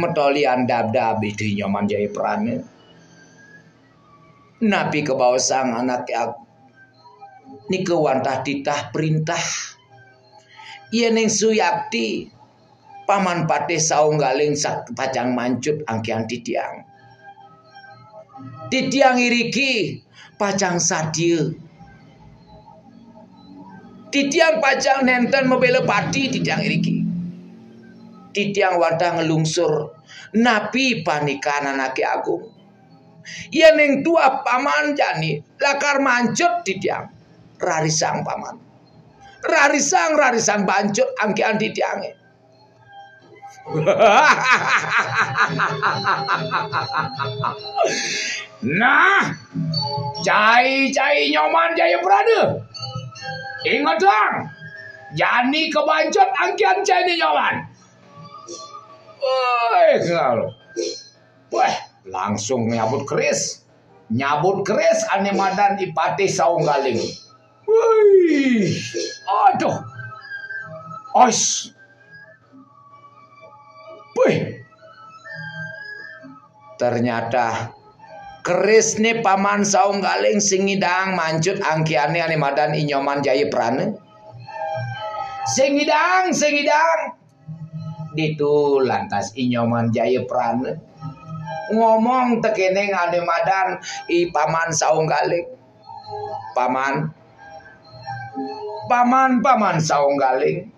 Metolian dabdab itu Nyoman Jayaprana. Napi kabaosang anake ag-, nika wantah titah perintah. Yening suyakti, Paman Patih Saung Galing sak-, pacang mancut angkian titiang. Titiang iriki pacang satia. Titiang pacang nenten mabela pati, titiang iriki. Titiang wantah ngelungsur napi pandikan anake agung. Yening tuah paman jani lakar mancut titiang. Rarisang paman. Rarisang, rarisang bancut angkian titiange. Nah, cai-cai Nyoman Jayaprana. Ingetang, jani kebancut angkian cai ni Nyoman. Woi, kenal. Wah, langsung nyabut keris. Nyabut keris ane madan I Patih Saung Galing. Wih, aduh. Ois. Wih. Ternyata keris ne Paman Saung Galing sing ngidang mancut angkiane ane madan I Nyoman Jayaprana. Sing ngidang, sing ngidang. Ditu lantas I Nyoman Jayaprana ngomong tekene ane madan I Paman Saung Galing. Paman, Paman, Paman Saung Galing.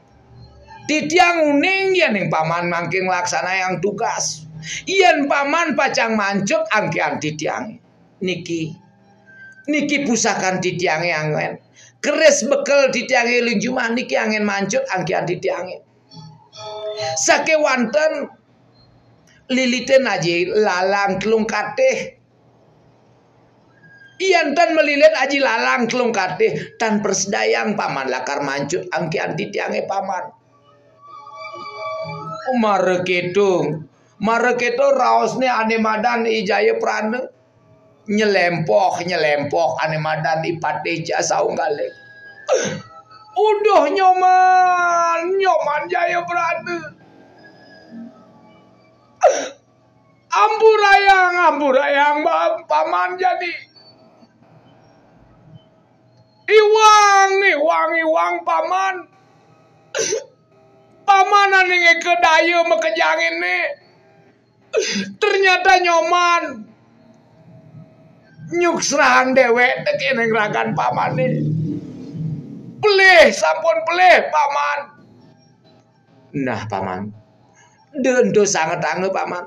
Titiang uning yening Paman mangkin nglaksanayang tugas. Yen Paman pacang mancut angkian titiang. Niki, niki pusakan titiange anggen. Keris bekel titiange ulun jumah niki anggen mancut angkian titiange. Sakewanten lilitin aji lalang telung katih. Yen tan malilit aji lalang telung katih, tan persedayang Paman lakar mancut angkian titiange Paman. Mara keto, mara keto raosne ane madan I Jayaprana. Nyelempoh, nyelempoh ane madan I Patih Saung Galing. Uduh Nyoman, Nyoman Jayaprana. Ampurayang, ampurayang, ba-, Paman jani. Iwang, iwang, iwang, Paman. Paman ane ngeka daya makejang ene. Ternyata Nyoman nyuksrahang dewek tekene ragan Pamane. Pelih, sampun pelih, Paman. Nah, Paman. Ento sangetanga, Paman.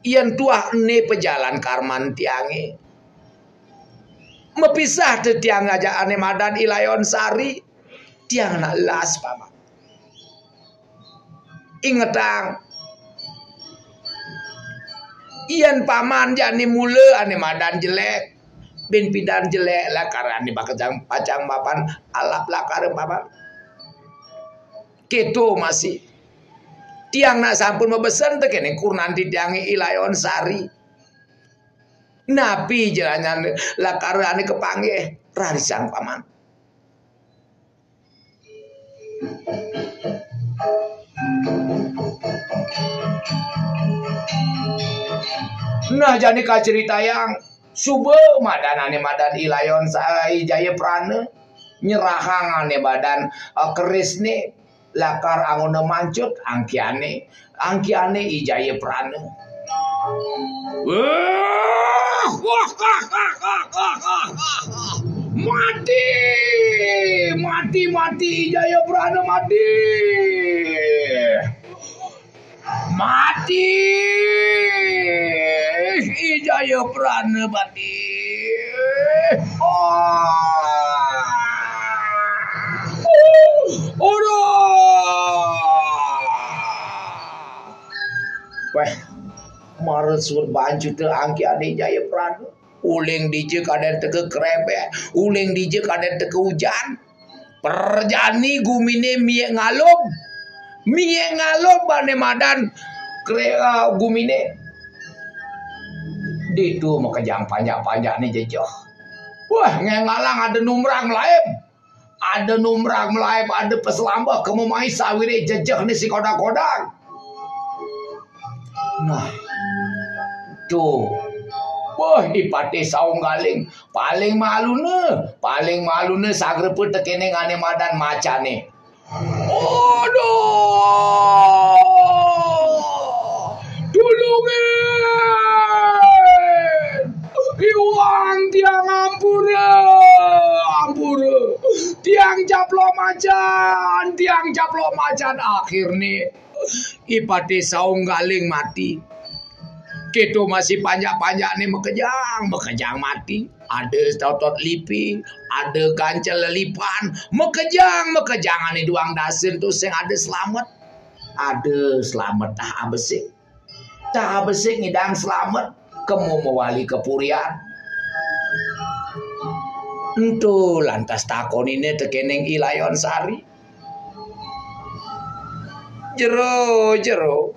Yen tuah ene pajalan karman tiange. Mapisah tetiang ajak ane madan I Layon Sari. Tiang nak las, Paman. Ingetang. Yen Paman jani mula ane madan jelek. Bin pidan jelek lakar ane bakal pacang mapan alap lakar, Paman. Keto masih. Tiang nak sampun mabesen tekene kurnan tiange I Layon Sari. Napi jelanyane lakar ane kapanggih, rarisang, Paman. Nah, jani kacritayang suba madan ané madan I Layon Sa-, I Jayaprana nyerahang ané madan, eh, kerisné lakar anggona mancut angkihané, angkihané I Jayaprana. Wah, wah, wah, wah, wah, wah, wah, wah. Mati! Mati, mati, I Jayaprana mati! Mati! I Jayaprana mati! Oh! Aduh! Wéh, mara suud bancuta angkihané Jayaprana. Uling dija kadén teka krébék, uling dija kadén teka ujan. Prajani guminé miik ngalub. Miik ngalub ané madan kré-, eh, guminé. Ditu makejang panjak-panjakné jejeh. Wah, ngéngalang ada numrang malaib. Ada numrang malaib, ada paslambeh kema mai sawiréh jejehné sikodag-kodag. Nah, to. Wah, I Patih Saung Galing paling maluna, paling maluna sagrepa tekéning ané madan macané. Aduh! Tulungin! Iwang tiang ampura, ampura. Tiang caplok macan, tiang caplok macan. Akhirné I Patih Saung Galing mati. Kéto masih panjak-panjakné makejang, makejang mati. Ada totot lipi, ada gancel lelipan, makejang, makejang ané duang dasa to sing ada slamet. Ada slamet tah abesik. Tah abesik ngidang slamet, kema mawali ka purian. Ento lantas takoniné tekéning I Layon Sari. Jero, jero.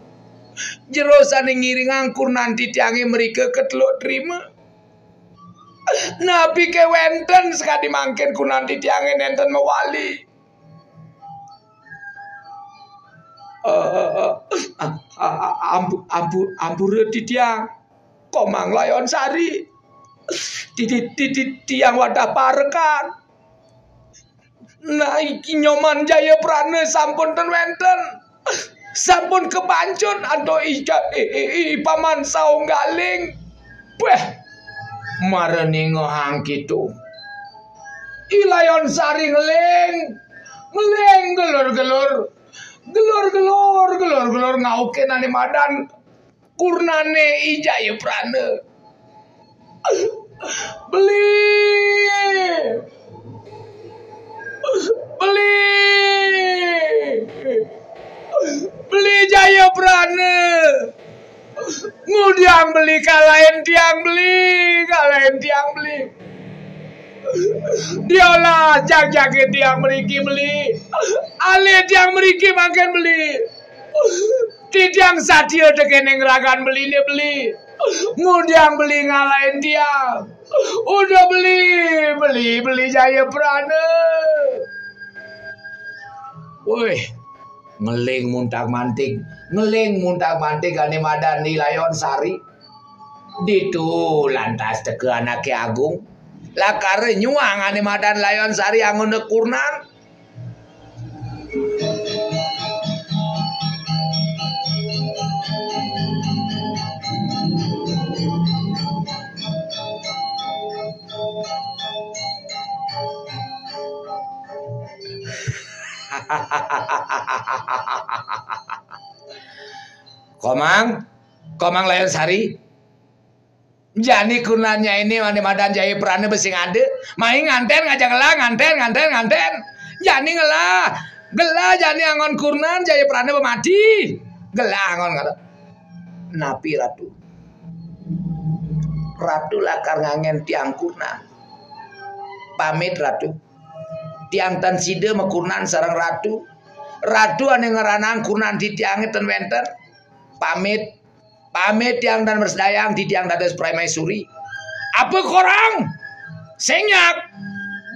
Jero sané ngiringang kurnan titiangé mrika ka Teluk Trima. Napiké wénten sakadi mangkin kurnan titiangé nénten mawali? Eh, eh, eh, ah, ah, ah, ampu-, ampu-, ampura titiang, Komang Layon Sari. Ti-, ti-, ti-, ti-, tiang wantah parekan. Nah, iki Nyoman Jayaprana sampun ten wénten. Sampun kabancut antuk I Ja-, I, I, I Paman Saung Galing. Béh, mara ningehang kéto. I Layon Sari ngeling, ngeling gelur-gelur. Gelur-gelur, gelur-gelur ngaukin ané madan kurnané I Jayaprana. Beli! Beli! Beli Jayaprana! Ngudiang beli, kalahin tiang beli, kalahin tiang beli. Diolah jagjagé tiang mriki beli. Alih tiang mriki mangkin beli. Titiang satia tekéning ragan beliné beli. Ngudiang beli ngalahin tiang. Udah beli, beli, beli Jayaprana. Woi, ngeling muntag-mantig, ngeling muntag-mantig ané madan I Layon Sari. Ditu lantas teka anaké agung. Lakar nyuang ané madan Layon Sari anggona kurnan. Komang, Komang Layon Sari. Jani kurnan nyainé ané madan Jayaprana besi ngada. Mai nganten, ngajak ngelah, nganten, nganten, nganten. Jani ngelah. Gelah jani anggon kurnan Jayaprana ba mati. Gelah anggon kata. Napi Ratu? Ratu lakar nganggén tiang kurnan. Pamit Ratu. Tiang tan sida makurnan sareng Ratu. Ratu ané ngranang kurnan titiangé ten wénten. Pamit. Pamit tiang tan mrasidayang titiang dados pramaisuri. Apa korang? Sing nyak.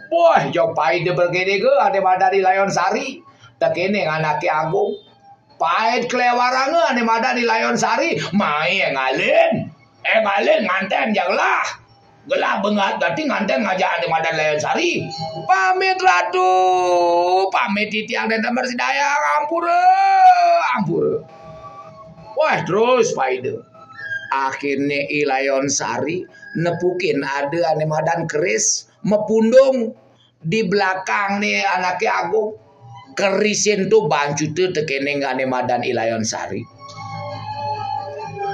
Wah, jog paida bergedega ané madan I Layon Sari. Tekéning anaké agung. Paid klewaranga ané madan I Layon Sari. Mai ngalin. Eh, ngalih nganten ja gelah. Gelah banget, berarti nganten ngajak Ane Madan Ilayon Sari. Pamit Ratu, pamit titiang, nénten mresidayang, ampura, ampura. Wah, terus paida. Akhirnya Ilayon Sari nepukin ada Ane Madan keris, mepundung di belakang nih anake agung. Kerisin to bancuté tekéning Ane Madan Ilayon Sari.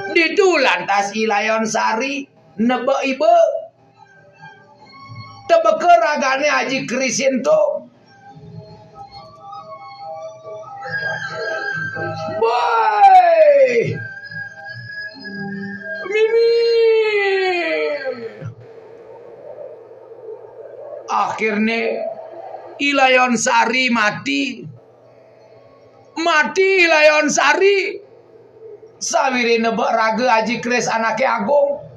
Ditu lantas Ilayon Sari nebek iba. Tebeka ragané aji kerisin to. Boy! Mimi! Akhirnya Ilayon Sari mati. Mati Ilayon Sari. Sawiréh nebek raga aji keris anake agung.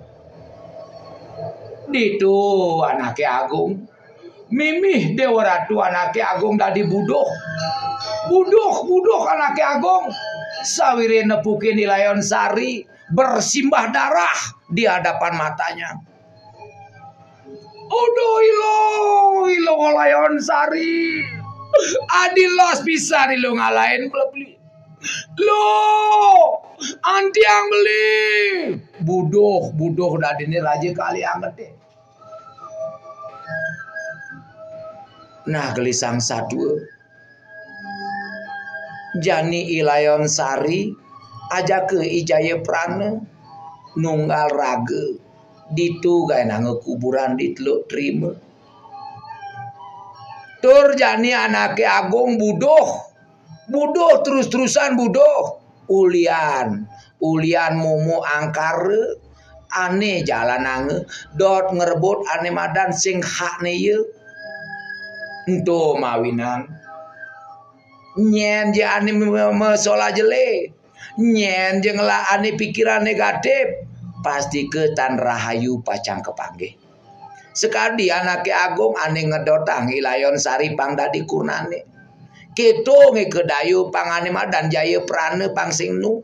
Ditu anake agung. Mimih Déwa Ratu anake agung dadi buduh. Buduh, buduh anake agung. Sawiréh nepukin Ilayon Sari bersimbah darah di hadapan matanya. Aduh, ila, ila Ilayon Sari. Adi los pisan ila ngalahin beli. Lo, antiang beli. Buduh, buduh dadiné raja kalianget. Nah, gelisang satua. Jani Ilayon Sari, ajaka I Jayaprana, nunggal raga, ditu gaénanga kuburan di Teluk Trima. Tur jani anake agung buduh, buduh terus-terusan buduh. Ulian, ulian momo angkara, ané jalananga, dot ngrebut Ane Madan sing hakné ia. Ento mawinan. Nyén ja ané me-, me-, masolah jelé. Nyén ja ngelah ané pikiran negatif. Pastika tan rahayu pacang kapanggih. Sakadi anake agung ané ngedotang Ilayon Sari pang dadi kurnané. Kéto ngéka daya pang Ane Madan Jayaprana pang sing nu.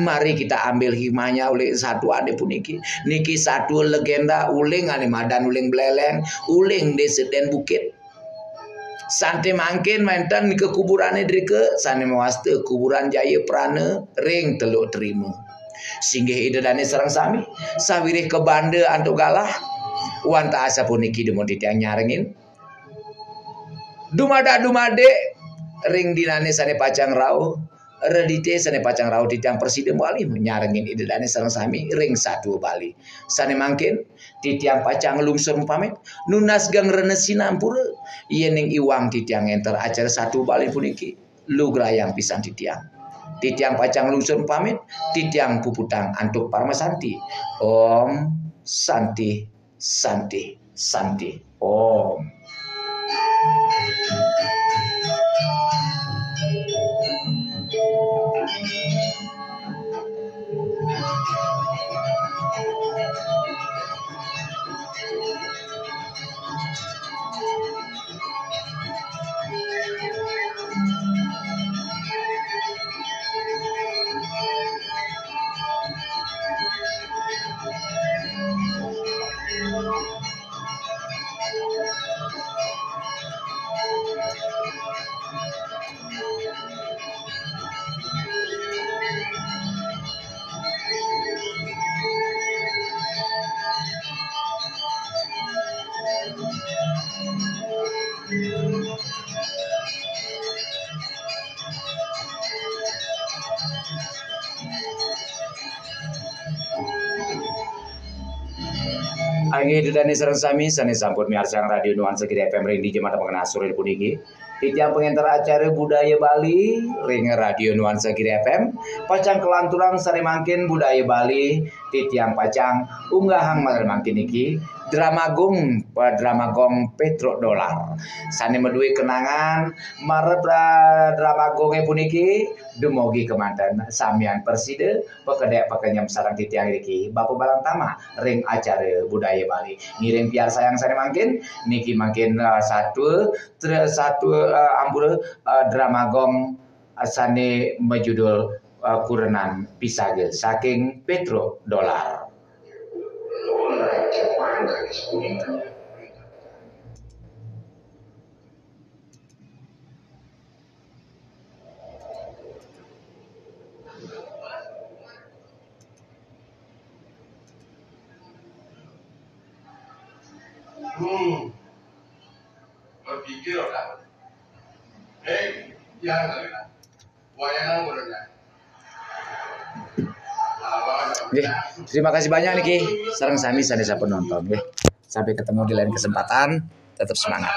Mari kita ambil hikmahnya oleh satuané puniki. Niki satua legenda uling Ane Madan Uling Bleléng, uling Désa Dén Bukit. Santi mangkin wénten nika kuburané drika, sané mawasta kuburan Jayaprana ring Teluk Trima. Singgih Ida Dané sareng sami, sawiréh kabanda antuk galah, wantah asapuniki dumun titiang nyarengin. Dumadak-dumadik ring dinané sané pacang rauh, redité sané pacang rauh titiang prasida malih nyarengin Ida Dané sareng sami ring satua Bali. Sané mangkin, titiang pacang nglungsur pamit, nunas geng rena sinampura, yéning iwang titiang ngénter acara satua Bali puniki, lugrayang pisan titiang. Titiang pacang nglungsur pamit, titiang puputang antuk paramasanti. Om Santi, Santi, Santi. Om. Inggih, Ida Dané sareng sami sané sampun miarsang Radio Nuansa Giri F M ring dija mata pangena sore puniki. Titiang pangénter acara budaya Bali ring Radio Nuansa Giri F M, pacang kalanturang sané mangkin budaya Bali, titiang pacang unggahang malih mangkin niki, Drama Gong, eh, Drama Gong Petro Dolar. Sané madué kenangan marep, eh, Drama Gongé puniki, dumugi kémanten samian prasida pakedék pakenyem sareng titiang niki, Bapa Balang Tama ring acara budaya Bali. Ngiring piarsayang sané mangkin, niki mangkin, eh, satua, tre-, satua, eh, ampura, eh, Drama Gong, eh, sané majudul eh, kurenan pisage saking Petro Dolar. Hmm. Berpikir orang. Hei, ya, Oke, terima kasih banyak niki. Sareng sami sanesa penonton, nggih. Sampai ketemu di lain kesempatan. Tetap semangat.